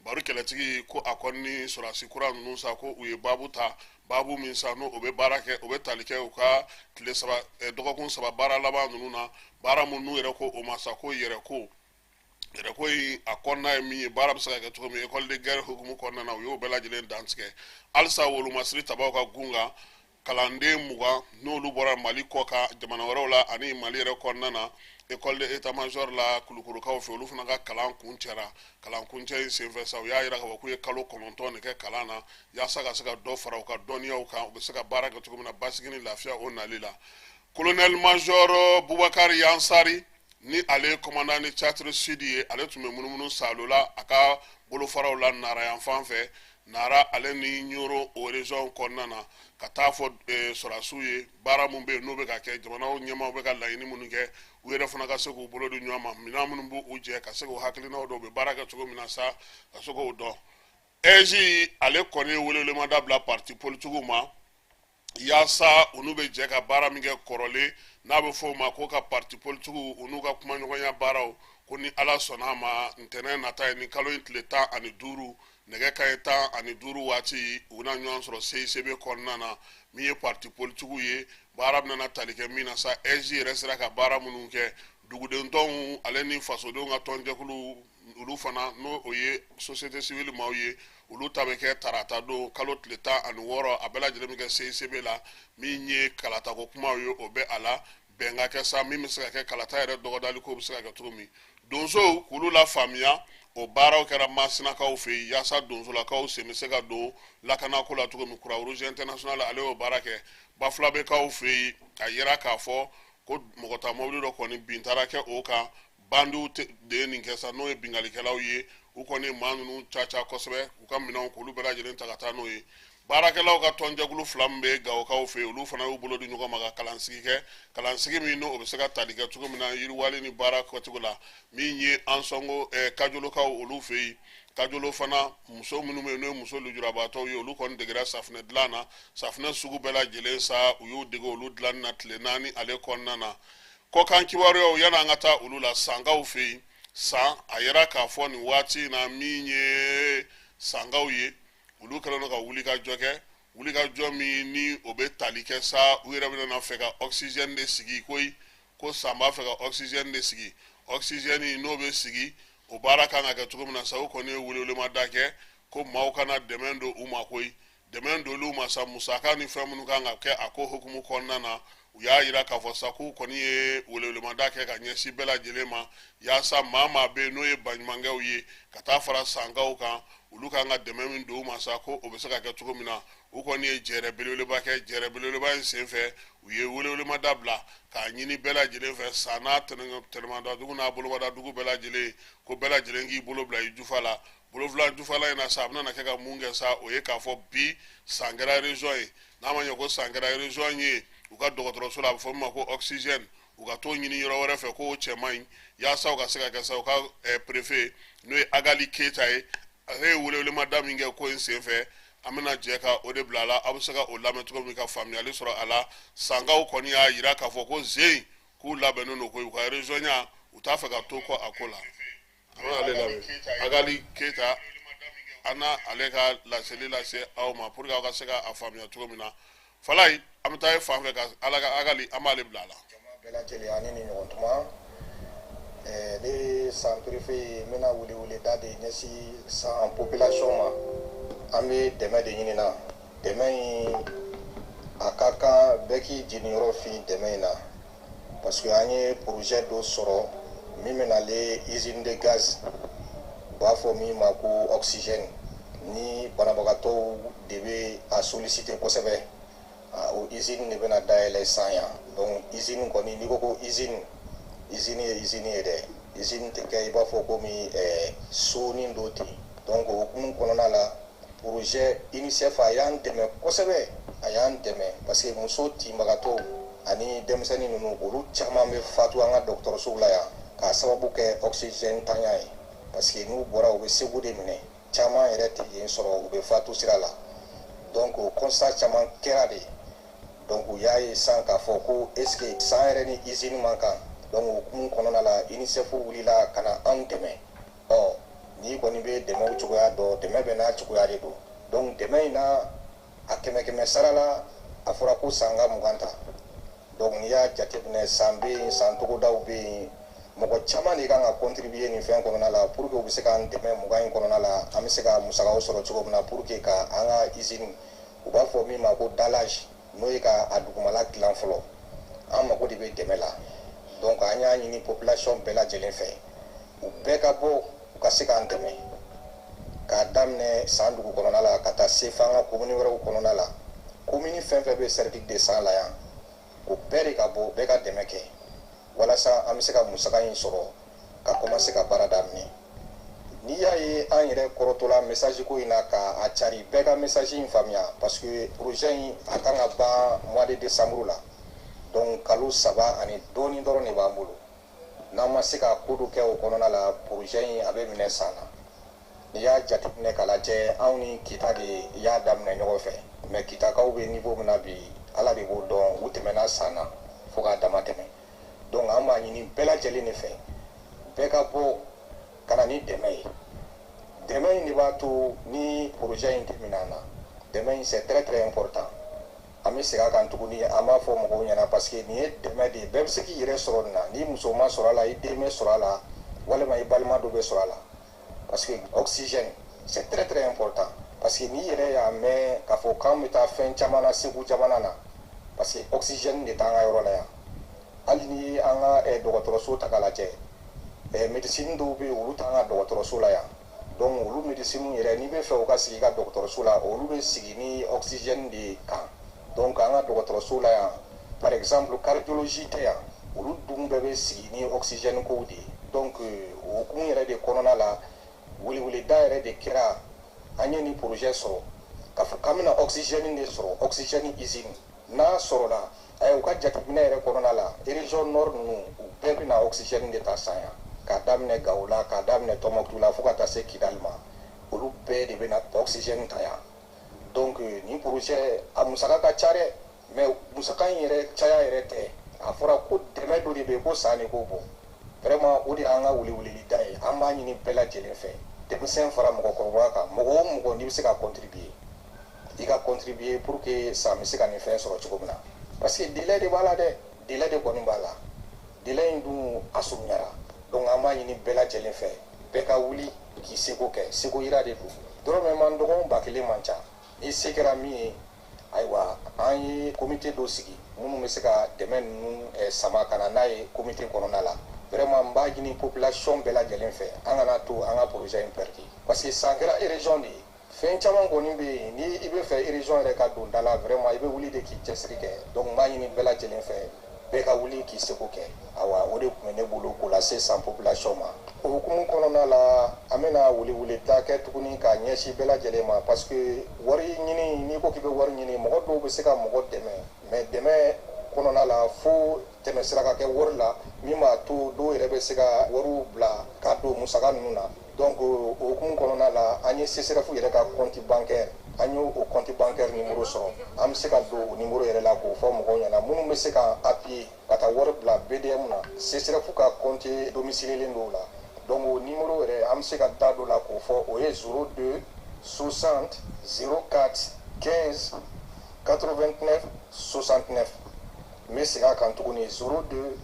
Baru kɛlɛtigi ko a kɔni ni sɔrɔdasi kura ninnu sa, ko u ye baabu ta, baabu min sa n'o o bɛ baara kɛ, o bɛ tali kɛ u ka tile saba, dɔgɔkun 3 baara laban ninnu na, baara min n'u yɛrɛ ko o ma sa ko yɛrɛko. Yɛrɛko in a kɔnɔna ye min ye, baara bɛ se ka kɛ cogo min école de guerre hukumu kɔnɔna na, u y'o bɛɛ lajɛlen dantigɛ. Halisa wolomasiri tabaw ka gun kan, kalanden 20 n'olu bɔra Mali kɔ kan jamana wɛrɛw la ani Mali yɛrɛ kɔnɔna na, école de état major la Kulukorokaw fɛ, olu fana ka kalan kuncɛra. Kalan kuncɛ in senfɛ sa, u y'a jira k'a fɔ k'u ye kalo 9 de kɛ kalan na yaasa ka se ka dɔ fara u ka dɔnniyaw kan, u bɛ se ka baara kɛ cogo min na basigi ni lafiya o nali la. Colonel major Bubakari Yansari, ni ale ye commandant de theatre sud ye, ale tun bɛ munumunu saalo la a ka bolofaraw la Nara yan fan fɛ, Nara ale ni Ɲoro, o région kɔnɔna na, ka taa fɔ sɔrɔdasiw ye baara min bɛ yen n'o bɛ ka kɛ, jamanaw ɲɛmaaw bɛ ka laɲini minnu kɛ, u yɛrɛ fana ka se k'u bolo di ɲɔgɔn ma, minɛn minnu b'u jɛ, ka se k'u hakilinaw dɔn, u bɛ baara kɛ cogo min na sa, ka se k'o dɔn. AIGE, ale kɔni ye welewelemada bila parti politigiw ma. Yaasa u n'u bɛ jɛ ka baara min kɛ kɔrɔlen, n'a bɛ fɔ o ma ko ka parti politigiw u n'u ka kumaɲɔgɔnya baaraw, ko ni Ala sɔnna a ma, ntɛnɛn nata ye, ni kalo in tile 15, nɛgɛ kanɲɛ 15 waati, u bɛna ɲɔgɔn sɔrɔ CICB kɔnɔna na. Min ye parti politigiw ye, baara bɛna tali kɛ min na sa, AIGE yɛrɛ sera ka baara minnu kɛ, duguden tɔnw ale ni fasodenw ka tɔnjɛkulu, olu fana, n'o o ye société civile maaw ye, olu ta bɛ kɛ tarata don, kalo tile 16. A bɛɛ lajɛlen bɛ kɛ CICB la. Min ye kalatako kumaw ye, o bɛ a la bɛn ka kɛ sa, min bɛ se ka kɛ kalata yɛrɛ dɔgɔdali ko bɛ se ka kɛ cogo min, donsow k'olu la faamuya. O baaraw kɛra Masinakaw fɛ yen, yaasa donsolakaw sen bɛ se ka don lakanako la cogo min. Croix Rouge International, ale y'o baara kɛ Bafulabekaw fɛ yen. A yira k'a fɔ ko mɔgɔ ta mobili dɔ kɔni bin taara kɛ o kan, bandiw de ye nin kɛ sa, n'o ye binkalikɛlaw ye. U kɔni maa ninnu caca kosɛbɛ, u ka minɛnw k'olu bɛɛ lajɛlen ta ka taa n'o ye. Baarakɛlaw ka tɔnjɛkulu fila min bɛ Gawokaw fɛ yen, olu fana y'u bolo di ɲɔgɔn ma ka kalansigi kɛ, kalansigi min n'o bɛ se ka tali kɛ cogo min na yiriwali ni baara kɛcogo la. Min ye Ansɔngo Kajolokaw olu fɛ yen, Kajolo fana, muso minnu bɛ yen n'o ye muso lujurabaatɔw ye, olu kɔni degera safunɛ dilan na, safunɛ sugu bɛɛ lajɛlen sa, u y'u dege olu dilanni na tile 4 ale kɔnɔna na. Kɔkan kibaruyaw, yan'an ka taa olu la, Sankaw fɛ yen, San, a yira k'a fɔ nin waati in na, min ye Sankaw ye, olu kɛlen don ka wulikajɔ kɛ, wulikajɔ min ni o bɛ tali kɛ sa, u yɛrɛ bɛna fɛ ka oxygène de sigi koyi. Ko San b'a fɛ ka oxygène de sigi. Oxygène n'o bɛ sigi, o baara kan ka kɛ cogo min na sa, u kɔni ye welewelemada kɛ ko maaw kana dɛmɛ don u ma koyi. Dɛmɛ donliw ma sa, musaka ni fɛn minnu kan ka kɛ a ko hukumu kɔnɔna na, u y'a yira k'a fɔ sa k'u kɔni ye welewelemada kɛ ka ɲɛsin bɛɛ lajɛlen ma, yaasa maa maa bɛ yen n'o ye baɲumankɛw ye ka taa fara Sankaw kan, olu kan ka dɛmɛ min don u ma sa, ko o bɛ se ka kɛ cogo min na. U kɔni ye jɛrɛ belebeleba kɛ. Jɛrɛ belebeleba in senfɛ, u ye welewelemada bila k'a ɲini bɛɛ lajɛlen fɛ, San n'a tɛnɛmadadugu n'a bolomadadugu bɛɛ lajɛlen, ko bɛɛ lajɛlen k'i bolo bila i jufa la. Bolofila jufala in na sa, a bɛna kɛ ka mun kɛ sa? O ye k'a fɔ bi San kɛra région ye. N'a ma ɲɛ ko San kɛra région ye, u ka dɔgɔtɔrɔso la, a bɛ fɔ min ma ko oxygène, u ka t'o ɲini yɔrɔ wɛrɛ fɛ, k'o cɛ man ɲi. Yaasa u ka se ka kɛ sa, u ka préfet, n'o ye Agali Keyita ye, ale ye welewelemada min kɛ ko in senfɛ, an bɛna jɛ ka o de bila a la. Aw bɛ se ka o lamɛn cogo min ka faamuyali sɔrɔ a la. Sankaw kɔni y'a yira k'a fɔ ko zen k'u labɛnnen don ko u ka région ya, u t'a fɛ ka to kɔ a ko la. An bɛ ale lamɛn, Agali Keyita, an na ale ka laseli lase aw ma pour que aw ka se ka a faamuya cogo min na. Falayi, an bɛ taa e fan fɛ ka ala ka Agali, an b'ale bila a la. Jama bɛɛ lajɛlen, ani ni ɲɔgɔn tuma. Ne San préfet ye, n bɛna weleweleda de ɲɛsin San population ma. An bɛ dɛmɛ de ɲini na. Dɛmɛ in, a ka kan bɛɛ k'i jeniyɔrɔ fin dɛmɛ in na, parce que an ye projet dɔ sɔrɔ min bɛ nale usine de gaz, u b'a fɔ min ma ko oxygène, ni banabagatɔw de bɛ a solliciter kosɛbɛ. O usine de bɛna dayɛlɛ San yan. Donc usine kɔni, n'i ko ko usine, usine ye usine ye dɛ. Usine tɛ kɛ i b'a fɔ komi sonin dɔ ten. Donc o hukumu kɔnɔna la, projet UNICEF a y'an dɛmɛ kosɛbɛ, a y'an dɛmɛ, parce que muso tinbagatɔw ani denmisɛnnin ninnu, olu caman bɛ fatu an ka dɔgɔtɔrɔsow la yan k'a sababu kɛ oxygène tanya ye, parce que n'u bɔra, u bɛ segu de minɛ, caman yɛrɛ tɛ yen sɔrɔ, u bɛ fatu sira la. Donc o constat caman kɛra de. Donc u y'a ye sisan k'a fɔ ko est ce que San yɛrɛ ni usine man kan. Donc o hukumu kɔnɔna la, UNICEF wulila ka na an dɛmɛ. Ɔ n'i kɔni bɛ dɛmɛw cogoya dɔn, dɛmɛ bɛ n'a cogoya de don. Donc dɛmɛ in na, a kɛmɛ kɛmɛ sara la, a fɔra ko San ka 20 ta. Donc n'i y'a jateminɛ, San bɛ yen, San togodaw bɛ yen, mɔgɔ caman de kan ka contribuer nin fɛn kɔnɔna la pour que u bɛ se k'an dɛmɛ 20 in kɔnɔna la, an bɛ se ka musakaw sɔrɔ cogo min na pour que ka an ka usine, u b'a fɔ min ma ko dallage, n'o ye ka a dugumala dilan fɔlɔ. An mago de bɛ dɛmɛ la. Donc an y'a ɲini population bɛɛ lajɛlen fɛ, u bɛɛ ka bɔ, u ka se k'an dɛmɛ, k'a daminɛ San dugu kɔnɔna la ka taa se f'an ka commune wɛrɛw kɔnɔna la. Commune fɛn fɛn bɛ cercle de San la yan, o bɛɛ de ka bɔ, bɛɛ ka dɛmɛ kɛ walasa an bɛ se ka musaka in sɔrɔ ka commencer ka baara daminɛ. N'i y'a ye an yɛrɛ kɔrɔtɔla message ko in na ka a cari, bɛɛ ka message in faamuya, parce que projet in a kan ka ban mois de décembre la. Donc kalo 3 ani dɔɔnin dɔrɔn de b'an bolo. N'an ma se ka ko dɔ kɛ o kɔnɔna la, projet in a bɛ minɛ San na. N'i y'a jateminɛ k'a lajɛ, anw ni Kita de y'a daminɛ ɲɔgɔn fɛ, mais Kitakaw bɛ niveau min na bi. gɛlɛyara san na fo k'a dama tɛmɛ. Donc an b'a ɲini bɛɛ lajɛlen de fɛ, bɛɛ ka bɔ ka na ni dɛmɛ ye. Dɛmɛ in de b'a to ni projet in tɛ minɛ an na. Dɛmɛ in, c'est très très important. An bɛ segin a kan tuguni, an b'a fɔ mɔgɔw ɲɛna, parce que nin ye dɛmɛ de ye, bɛɛ bɛ se k'i yɛrɛ sɔrɔ nin na. Ni muso ma sɔrɔ a la, i den bɛ sɔrɔ a la, walima i balima dɔ bɛ sɔrɔ a la, parce que oxygène, c'est très très important. Parce que n'i yɛrɛ y'a mɛn k'a fɔ k'an bɛ taa fɛn caman na Segu jamana na, parce que oxygène de t'an ka yɔrɔ la yan. Hali ni an ka dɔgɔtɔrɔso ta k'a lajɛ, médecine dɔw bɛ yen, olu t'an ka dɔgɔtɔrɔso la yan. Donc olu médecine yɛrɛ, n'i bɛ fɛ u ka sigi i ka dɔgɔtɔrɔso la, olu bɛ sigi ni oxygène de kan. Donc an ka dɔgɔtɔrɔso la yan, par exemple, cardiologie tɛ yan, olu dun bɛɛ bɛ sigi ni oxygène kow de ye. Donc o hukumu yɛrɛ de kɔnɔna la, weleweleda yɛrɛ de kɛra, an ye nin projet sɔrɔ k'a fɔ k'an bɛna oxygène de sɔrɔ, oxygène usine. N'a sɔrɔla, u ka jateminɛ yɛrɛ kɔnɔna la, région nord ninnu, u bɛɛ bɛna oxygène de ta san yan, k'a daminɛ Gawo la, k'a daminɛ Tɔnbɔkutu la, fo ka taa se Kidali ma, olu bɛɛ de bɛna oxygène ta yan. Donc nin projet, a musaka ka ca dɛ, mais musaka in yɛrɛ caya yɛrɛ tɛ. A fɔra ko dɛmɛ dɔ de bɛ yen ko san de k'o bɔ. Vraiment, o de y'an ka weleweleda ye. An b'a ɲini bɛɛ lajɛlen fɛ, denmisɛn fara mɔgɔkɔrɔba kan, mɔgɔ o mɔgɔ n'i bɛ se ka contribuer, i ka contribuer pour que san bɛ se ka nin fɛn sɔrɔ cogo min na, parce que délai de b'a la dɛ, délai de kɔni b'a la. Délai in dun, a surunyara. Donc an b'a ɲini bɛɛ lajɛlen fɛ, bɛɛ ka wuli k'i seko kɛ. Seko yira de don, dɔrɔmɛ man dɔgɔn, 1000 man ca. Ni se kɛra min ye, ayiwa, an ye comité dɔ sigi minnu bɛ se ka dɛmɛ ninnu sama ka na n'a ye comité kɔnɔna la. Vraiment, n b'a ɲini population bɛɛ lajɛlen fɛ, an kana to an ka projet in perdu, parce que san kɛra région de ye. Fɛn caman kɔni bɛ yen, ni i bɛ fɛ région yɛrɛ ka don da la, vraiment, i bɛ wuli de k'i cɛsiri kɛ. Donc n b'a ɲini bɛɛ lajɛlen fɛ, bɛɛ ka wuli k'i seko kɛ. Awa, o de tun bɛ ne bolo k'o lase san population ma. O hukumu kɔnɔna la, an bɛna weleweleda kɛ tuguni k'a ɲɛsin bɛɛ lajɛlen ma, parce que wari ɲini, n'i ko k'i bɛ wari ɲini, mɔgɔ dɔw bɛ se ka mɔgɔ dɛmɛ, mais dɛmɛ kɔnɔna la, fo tɛmɛsira ka kɛ wari la min b'a to dɔw yɛrɛ bɛ se ka wariw bila ka don musaka ninnu na. Donc o hukumu kɔnɔna la, an ye CSRéf yɛrɛ ka compte bancaire, an y'o o compte bancaire numéro sɔrɔ. An bɛ se ka don o numéro yɛrɛ la k'o fɔ mɔgɔw ɲɛna, minnu bɛ se ka appuyer ka taa wari bila BDM na. CSRéf ka compte domicilié don o la. Donc o numéro yɛrɛ, an bɛ se ka da dɔ la k'o fɔ, o ye 02 60 04 15 89 69. N bɛ segin a kan tuguni: 02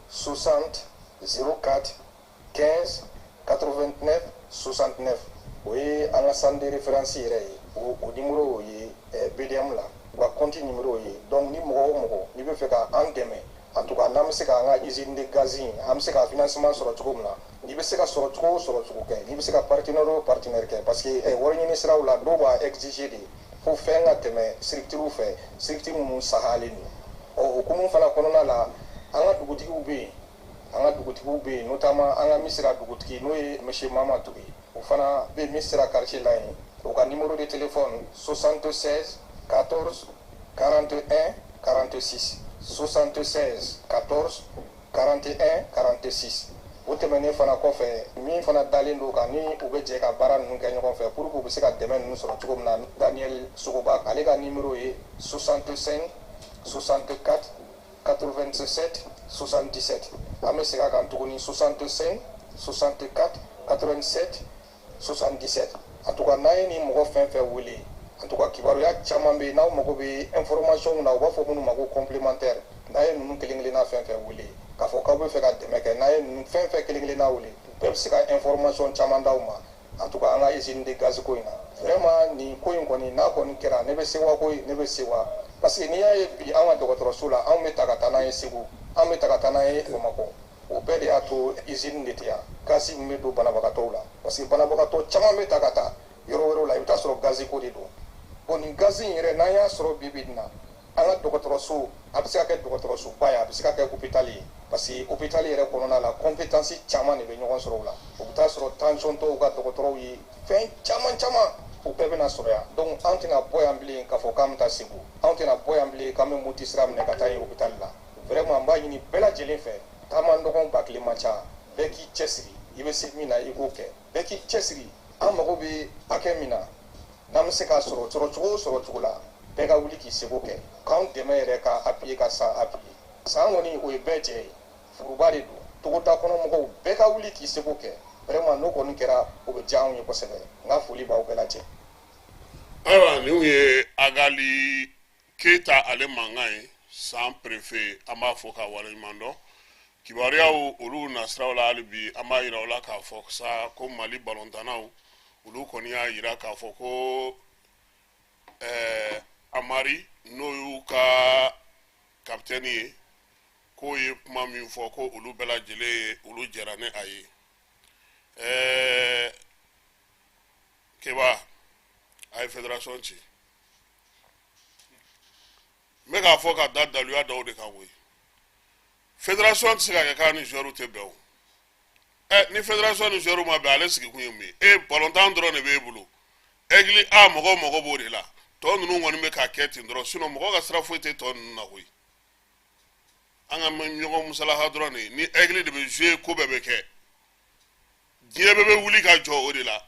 60 04 15 89 69. O ye an ka centre de référence yɛrɛ ye. O numéro ye BDM la, u ka compte numéro ye. Donc ni mɔgɔ o mɔgɔ n'i bɛ fɛ ka an dɛmɛ, en tout cas n'an bɛ se k'an ka usine de gaz in, an bɛ se ka financement sɔrɔ cogo min na, n'i bɛ se ka sɔrɔ cogo o sɔrɔ cogo kɛ, n'i bɛ se ka partenaire o partenaire kɛ, parce que wari ɲini siraw la, dɔw b'a exiger de fo fɛn ka tɛmɛ structure fɛ, structure minnu sahalen don. Ɔ, hukumu fana kɔnɔna la, an ka dugutigiw bɛ yen, an ka dugutigiw bɛ yen, notamment an ka Misira dugutigi, n'o ye monsieur Mama Touré, o fana bɛ Misira quartier la yen. O ka numéro de téléphone: 76 14 41 46, 76 14 41 46. O tɛmɛnen fana kɔfɛ, min fana dalen don kan ni u bɛ jɛ ka baara ninnu kɛ ɲɔgɔn fɛ pour que u bɛ se ka dɛmɛ ninnu sɔrɔ cogo min na, Daniel Sogoba, ale ka numéro ye 65 64 87 77. An bɛ segin a kan tuguni: 65 64 87 77. En tout cas, n'a ye nin mɔgɔ fɛn fɛn wele, en tout cas kibaruya caman bɛ yen, n'aw mago bɛ information na, u b'a fɔ minnu ma ko complémentaire, n'a ye ninnu kelen kelenna fɛn fɛn wele k'a fɔ k'aw bɛ fɛ ka dɛmɛ kɛ, n'a ye ninnu fɛn fɛn kelen kelenna wele, bɛɛ bɛ se ka information caman d'aw ma. En tout cas, an ka usine de gaz ko in na, vraiment, nin ko in kɔni, n'a kɔni kɛra, ne bɛ sewa ko ye, ne bɛ sewa, parce que n'i y'a ye bi, an ka dɔgɔtɔrɔso la, anw bɛ ta ka taa n'a ye Segu, an bɛ ta ka taa n'a ye Bamakɔ, o bɛɛ de y'a to usine de tɛ yan, gazi min bɛ don banabagatɔw la, parce que banabagatɔ caman bɛ ta ka taa yɔrɔ wɛrɛw la, i bɛ taa sɔrɔ gazi ko de don. Bon, nin gazi in yɛrɛ, n'an y'a sɔrɔ bi bi in na, an ka dɔgɔtɔrɔso, a bɛ se ka kɛ dɔgɔtɔrɔsoba ye, a bɛ se ka kɛ hôpital ye, parce que hôpital yɛrɛ kɔnɔna la, compétence caman de bɛ ɲɔgɔn sɔrɔ o la. O bɛ taa sɔrɔ tension tɔw ka dɔgɔtɔrɔw ye, fɛn caman caman, o bɛɛ bɛna sɔrɔ yan. Donc an tɛna bɔ yan bilen k'a fɔ k'an bɛ taa Segu, anw tɛna bɔ yan bilen k'an bɛ Moti sira minɛ ka taa yen hôpital la. Vraiment, n b'a ɲini bɛɛ lajɛlen fɛ, taama dɔgɔn 1000 man ca, bɛɛ k'i cɛsiri, i bɛ se min na, i k'o kɛ, bɛɛ k'i cɛsiri. An mago bɛ hakɛ min na, n'an bɛ se k'a sɔrɔ, sɔrɔ cogo o sɔrɔ cogo la. Bɛɛ ka wuli k'i seko kɛ k'anw dɛmɛ yɛrɛ ka appuyer, ka San appuyer. San kɔni, o ye bɛɛ jɛ ye, foroba de don. Togoda kɔnɔ mɔgɔw bɛɛ ka wuli k'i seko kɛ. Vraiment, n'o kɔni kɛra, o bɛ diya anw ye kosɛbɛ. N ka foli b'aw bɛɛ lajɛ. Ayiwa, nin ye Agali Keyita ale mankan ye, San préfet. An b'a fɔ ka waleɲuman dɔn. Kibaruyaw olu nasiraw la, hali bi an b'a yira u la k'a fɔ sa ko Mali balontannaw, olu kɔni y'a yira k'a fɔ ko Amari, n'o y'u ka kapitɛni ye, k'o ye kuma min fɔ, ko olu bɛɛ lajɛlen ye, olu jɛra ni a ye. Keba, a ye fédération ci. N bɛ k'a fɔ ka da daluya dɔw de kan koyi. Fédération tɛ se ka kɛ k'a ni joueur tɛ bɛn o. Ni fédération ni joueur ma bɛn, ale sigikun ye mun ye? E balontan dɔrɔn de b'e bolo. Aigle A mɔgɔw mago b'o de la. Tɔ ninnu kɔni bɛ k'a kɛ ten dɔrɔn, sinon mɔgɔ ka sira foyi tɛ tɔ ninnu na koyi. An ka ɲɔgɔn musalaha dɔrɔn de. Ni Aigle de bɛ jouer, ko bɛɛ bɛ kɛ, diɲɛ bɛɛ bɛ wuli ka jɔ o de la.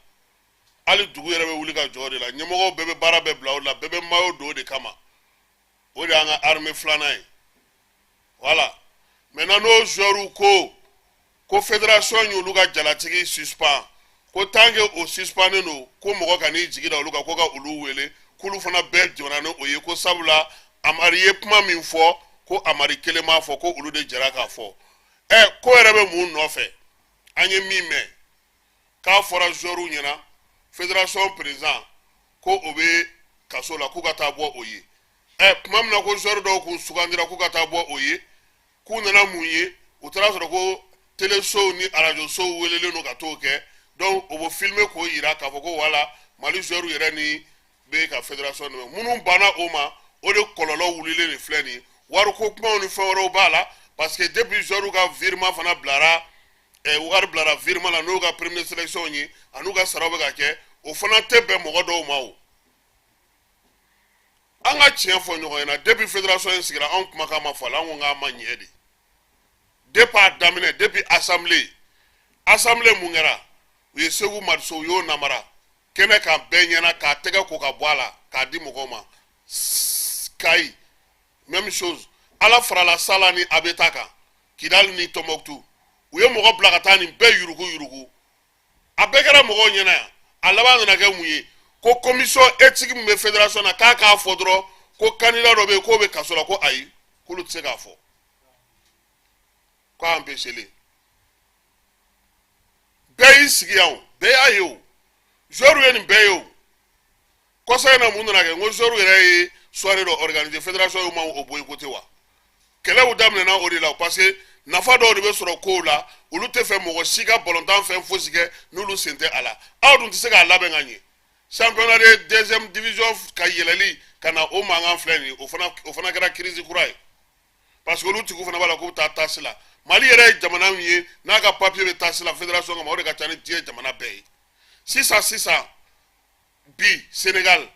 Hali dugu yɛrɛ bɛ wuli ka jɔ o de la. Ɲɛmɔgɔw bɛɛ bɛ baara bɛɛ bila o de la, bɛɛ bɛ maillot don o de kama. O de y'an ka armée filanan ye. Voilà, maintenant n'o joueurs ko fédération y'olu ka jalatigi suspend, ko tant que o suspendé don, ko mɔgɔ ka n'i jigi da olu kan ko ka olu wele, k'olu fana bɛɛ jɔra ni o ye, ko sabula Amari ye kuma min fɔ, ko Amari kelen m'a fɔ, ko olu de jɛra k'a fɔ. Ko yɛrɛ bɛ mun nɔfɛ? An ye min mɛn, k'a fɔra joueurs ɲɛna, fédération président, ko o bɛ kaso la, k'u ka taa bɔ o ye. Tuma min na ko joueur dɔw kun sugandira k'u ka taa bɔ o ye, k'u nana mun ye? U taara sɔrɔ ko telesow ni arajosow welelen don ka t'o kɛ. Donc o bɛ filmer k'o yira k'a fɔ ko wala Mali joueur yɛrɛ ni bɛ ka fédération dɛmɛ. Minnu banna o ma, o de kɔlɔlɔ wulilen de filɛ nin ye. Wariko kumaw ni fɛn wɛrɛw b'a la, parce que depuis joueur ka virement fana bilara, wari bilara virement la, n'o ka prime de sélection ye, an'u ka saraw bɛ ka kɛ, o fana tɛ bɛn mɔgɔ dɔw ma. O an ka tiɲɛ fɔ ɲɔgɔn ɲɛna, depuis fédération in sigira, anw kumakan ma fɔ a la. An ko k'a ma ɲɛ de depuis a daminɛ, depuis assemblée mun kɛra. U ye Segu Mariso, u y'o namara kɛnɛ kan bɛɛ ɲɛna, k'a tɛgɛ ko ka bɔ a la k'a di mɔgɔw ma. Kayi, même chose. Ala farala Sala ni Abeta kan, Kidali ni Tɔnbɔkutu, u ye mɔgɔ bila ka taa nin bɛɛ yurugu yurugu. A bɛɛ kɛra mɔgɔw ɲɛna yan. A laban nana kɛ mun ye? Ko commission éthique min bɛ fédération na, k'a k'a fɔ dɔrɔn ko candidat dɔ bɛ yen k'o bɛ kaso la, ko ayi, k'olu tɛ se k'a fɔ, k'a empêché. Bɛɛ y'i sigi yan o, bɛɛ y'a ye o, joueur ye nin bɛɛ ye o. Kɔsa in na, mun nana kɛ? N ko joueur yɛrɛ ye soirée dɔ organiser, fédération y'o ma o boycotté wa. Kɛlɛw daminɛna o de la, parce que nafa dɔw de bɛ sɔrɔ kow la. Olu tɛ fɛ mɔgɔ si ka balontan fɛn fosi kɛ n'olu sen tɛ a la. Aw dun tɛ se k'a labɛn ka ɲɛ. Championnat de deuxième division ka yɛlɛli ka na, o mankan filɛ nin ye, o fana kɛra crise kura ye, parce que olu tigiw fana b'a la k'u bɛ taa tasi la. Mali yɛrɛ ye jamana min ye n'a ka papier bɛ tasi la fédération kama, o de ka ca ni diɲɛ jamana bɛɛ ye sisan sisan. Bi Sénégal,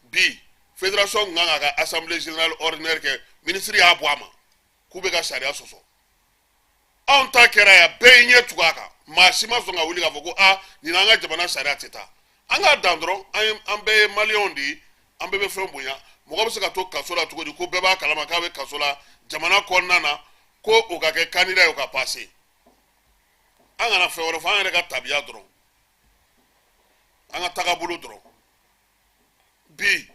bi fédération kun kan k'a ka assemblée générale ordinaire kɛ, ministre y'a bɔ a ma k'u bɛ ka sariya sɔsɔ. Anw ta kɛra yan, bɛɛ y'i ɲɛ tugu a kan, maa si ma sɔn ka wuli k'a fɔ ko aa, nin n'an ka jamana sariya tɛ taa. An k'a dan dɔrɔn. An ye, an bɛɛ ye Maliyɛnw de ye, an bɛɛ bɛ fɛn bonya. Mɔgɔ bɛ se ka to kaso la cogo di, ko bɛɛ b'a kalama k'a bɛ kaso la jamana kɔnɔna na, ko o ka kɛ candidat ye, o ka passer? An kana fɛn wɛrɛ fɔ, an yɛrɛ ka tabiya dɔrɔn, an ka tagabolo dɔrɔn. Bi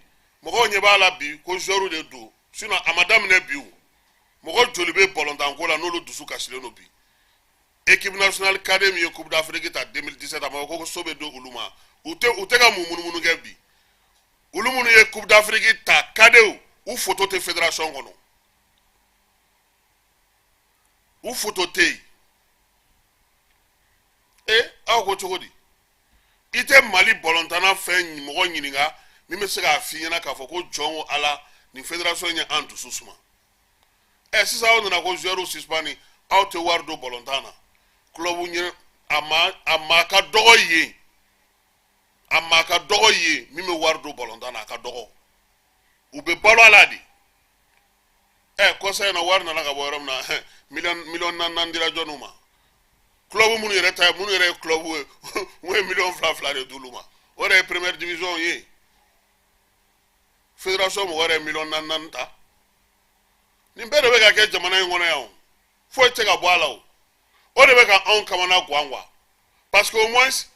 mɔgɔw ɲɛ b'a la bi ko joueur de don, sinon a ma daminɛ bi o. Mɔgɔ joli bɛ balontanko la n'olu dusu kasilen don bi? Équipe nationale cadet min ye Coupe d'Afrique ta 2017, a ma fɔ ko so bɛ di olu ma? U tɛ ka mun munumunu kɛ bi? Olu minnu ye Coupe d'Afrique ta, cadetw, u photo tɛ fédération kɔnɔ, u photo tɛ yen. E, aw ko cogo di? I tɛ Mali balontanna fɛn mɔgɔ ɲininka min bɛ se k'a f'i ɲɛna k'a fɔ ko jɔn ko Ala, nin fédération ye an dusu suma. Sisan aw nana ko joueur suspend, aw tɛ wari don balontan na. Club ɲɛ a maa ka dɔgɔ yen, a maa ka dɔgɔ yen min bɛ wari don balontan na, a ka dɔgɔ. U bɛ balo a la de. Kɔsa in na, wari nana ka bɔ yɔrɔ min na, miliyɔn miliyɔn naani naani dira jɔnniw ma? Club minnu yɛrɛ ta ye, minnu yɛrɛ ye club ye, u ye miliyɔn fila fila de d'olu ma. O de ye première division ye. Fédération mɔgɔ yɛrɛ miliyɔn naani naani ta. Nin bɛɛ de bɛ ka kɛ jamana in kɔnɔ yan o, foyi tɛ ka bɔ a la o. O de bɛ ka anw kamana gan quoi, parce que au moins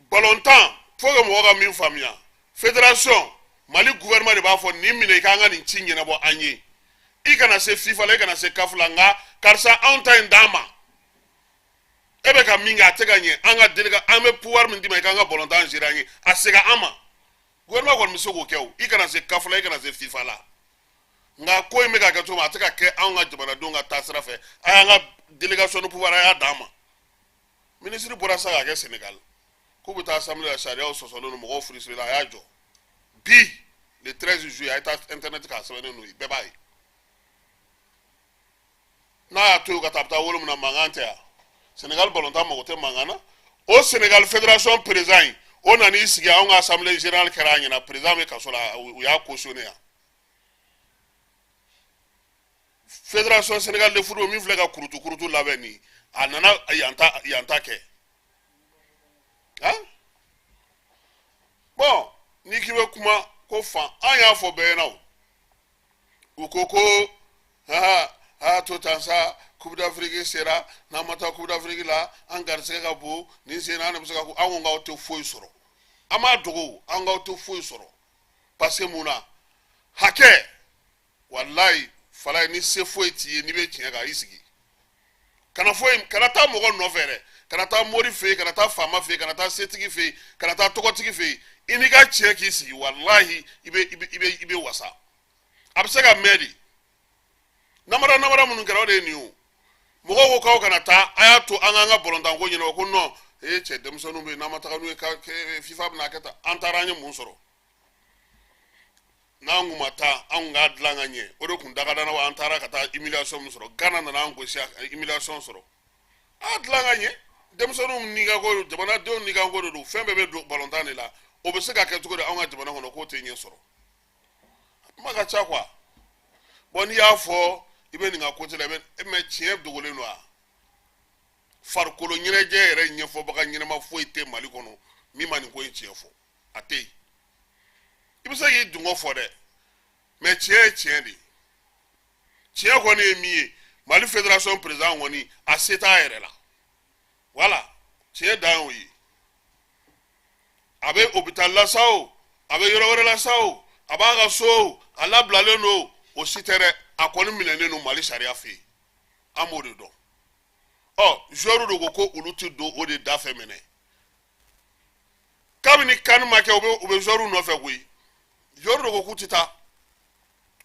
balontan, faut que mɔgɔ ka min faamuya, fédération, Mali gouvernement de b'a fɔ nin minɛ, i k'an ka nin ci ɲɛnabɔ an ye. I kana se FIFA la, i kana se CAF la, nka karisa, anw ta in d'an ma. E bɛ ka min kɛ, a tɛ ka ɲɛ. An ka délégué, an bɛ pouvoir min d'i ma, i k'an ka balontan gérer an ye, a segin an ma. Gouvernement kɔni bɛ se k'o kɛ o. I kana se CAF la, i kana se FIFA la, nka ko in bɛ ka kɛ cogo min, a tɛ ka kɛ anw ka jamanadenw ka taasira fɛ. A y'an ka délégation de pouvoir, a y'a d'an ma. Minisiri bɔra sa k'a kɛ Sénégal k'u bɛ taa assemblée la, sariyaw sɔsɔlen don, mɔgɔw frustré la, a y'a jɔ bi le 13 juillet. A ye taa internet k'a sɛbɛnnen don, bɛɛ b'a ye. N'a y'a to yen ka taa, a bɛ taa wolo min na, mankan tɛ yan. Sénégal balontan mago tɛ mankan na. O Sénégal fédération président in, o nan'i sigi anw ka assemblée générale kɛra a ɲɛna, président bɛ kaso la, u y'a cautionné yan. Fédération Sénégal de football min filɛ ka kurutu kurutu labɛn nin, a nana yan ta, yan ta kɛ. Han, bon, n'i k'i bɛ kuma ko fan, an y'a fɔ bɛɛ ɲɛna o. U ko ko ha ha, to tan sa, Coupe d'Afrique sera, n'an ma taa Coupe d'Afrique la, an garisɛgɛ ka bon nin sen na, an de bɛ se ka ko. An ko k'aw tɛ foyi sɔrɔ, an m'a dogo, an k'aw tɛ foyi sɔrɔ, parce que mun na hakɛ, walayi falaye, ni se foyi t'i ye, n'i bɛ tiɲɛ kan, i sigi, kana foyi, kana taa mɔgɔ nɔfɛ dɛ, kana taa mori fɛ yen, kana taa faama fɛ yen, kana taa setigi fɛ yen, kana taa tɔgɔtigi fɛ yen. I n'i ka tiɲɛ k'i sigi, walahi i bɛ wasa. A bɛ se ka mɛn de. Namara namara minnu kɛra, o de ye nin ye o. Mɔgɔw ko k'aw kana taa, a y'a to an k'an ka balontanko ɲɛnabɔ. Ko non, e cɛ, denmisɛnninw bɛ yen, n'an ma taga n'u ye, ka FIFA bɛna kɛ tan. An taara, an ye mun sɔrɔ? N'an kun ma taa, an kun k'a dilan ka ɲɛ, o de kun da ka d'an na wa? An taara ka taa humiliation min sɔrɔ, Ghana nana an gosi, humiliation sɔrɔ. A dilan ka ɲɛ, denmisɛnninw ni ka ko, jamanadenw ni ka ko de don. Fɛn bɛɛ bɛ don balontan de la. O bɛ se ka kɛ cogo di anw ka jamana kɔnɔ k'o tɛ ɲɛ sɔrɔ? Kuma ka ca quoi. Bon, n'i y'a fɔ i bɛ nin ka côté la, i bɛ, mais tiɲɛ dogolen don wa. Farikolo ɲɛnajɛ yɛrɛ ɲɛfɔbaga ɲɛnama foyi tɛ Mali kɔnɔ min ma nin ko in tiɲɛ fɔ, a tɛ yen. I bɛ se k'i dungɔ fɔ dɛ, mais tiɲɛ ye tiɲɛ de ye. Tiɲɛ kɔni ye min ye, Mali fédération président kɔni, a se t'a yɛrɛ la. Voilà, tiɲɛ dan y'o ye. A bɛ hôpital la sa o, a bɛ yɔrɔ wɛrɛ la sa o, a b'a ka so o, a labilalen don o, si tɛ dɛ. A kɔni minɛnen don Mali sariya fɛ yen, an b'o de dɔn. Ɔ, joueur de ko ko olu tɛ don o de da fɛ minɛ. Kabini CAN ma kɛ, u bɛ joueur nɔfɛ koyi. Joueur de ko k'u tɛ taa.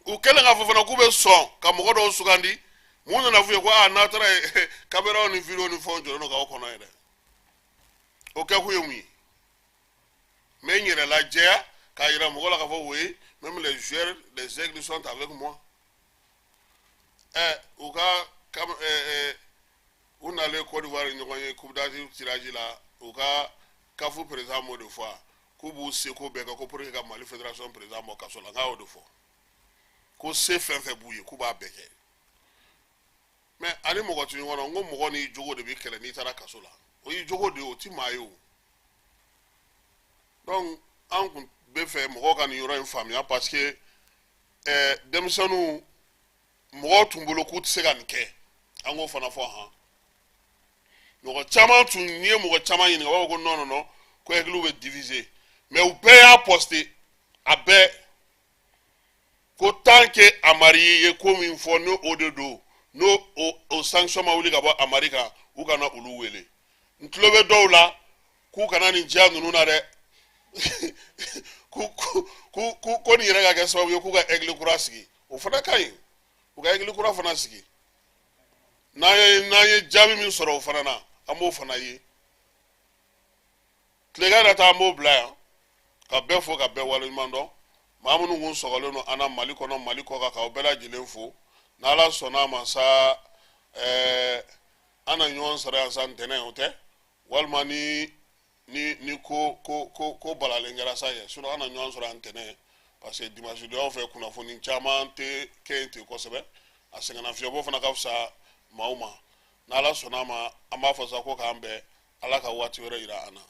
U kɛlen k'a fɔ fana k'u bɛ sɔn ka mɔgɔ dɔw sugandi, mun nana f'u ye ko aa, n'a taara yen, caméraw ni vidéo ni fɛnw jɔlen don k'aw kɔnɔ yɛrɛ. O kɛkun ye mun ye? N bɛ n yɛrɛ lajɛya k'a yira mɔgɔ la k'a fɔ oui, même les joueurs, les aigles sont avec moi. Ɛ, u ka kam ɛ ɛ u nalen Côte d'Ivoire ɲɔgɔn ye Coupe d'Afrique tirage la, u ka CAF président m'o de fɔ wa, k'u b'u seko bɛɛ kɛ ko pour que ka Mali fédération président bɔ kaso la. N k'a y'o de fɔ ko se fɛn fɛn b'u ye, k'u b'a bɛɛ kɛ. Mais ani mɔgɔ tɛ ɲɔgɔn na. N ko mɔgɔ n'i jogo de bɛ kɛlɛ n'i taara kaso la. O y'i jogo de ye, o ti maa ye o. Donc an kun bɛ fɛ mɔgɔw ka nin yɔrɔ in faamuya, parce que denmisɛnninw, mɔgɔw tun bolo k'u tɛ se ka nin kɛ. An k'o fana fɔ han. Mɔgɔ caman tun, n'i ye mɔgɔ caman ɲininka, u b'a fɔ ko non, non, non, ko Aigles bɛ diviser. Mais u bɛɛ y'a poster, a bɛɛ ko tant que Amari ye ko min fɔ, n'o o de don, n'o o sanction ma wuli ka bɔ Amari kan, u kana olu wele. N tulo bɛ dɔw la k'u kana nin diya ninnu na dɛ, ku ko nin yɛrɛ ka kɛ sababu ye k'u ka Aigle kura sigi. O fana ka ɲi, u ka Aigle kura fana sigi. N'an ye jaabi min sɔrɔ o fana na, an b'o fana ye. Tilegan yɛrɛ ta, an b'o bila yan ka bɛɛ fo, ka bɛɛ waleɲuman dɔn. Maa minnu kun sɔgɔlen don an na Mali kɔnɔ, Mali kɔ kan, k'aw bɛɛ lajɛlen fo. N'Ala sɔnna a ma sa, an na ɲɔgɔn sɔrɔ yan sa ntɛnɛn, o tɛ walima ni ko ko ko ko balalen kɛra sa yɛ. Sinon an na ɲɔgɔn sɔrɔ yan ntɛnɛn, parce que dimanche donyaw fɛ, kunnafoni caman tɛ kɛ yen ten kosɛbɛ. A sɛgɛnnafiɲɛbɔ fana ka fisa maaw ma. N'Ala sɔnna a ma, an b'a fɔ sa ko k'an bɛn, Ala ka waati wɛrɛ yira an na.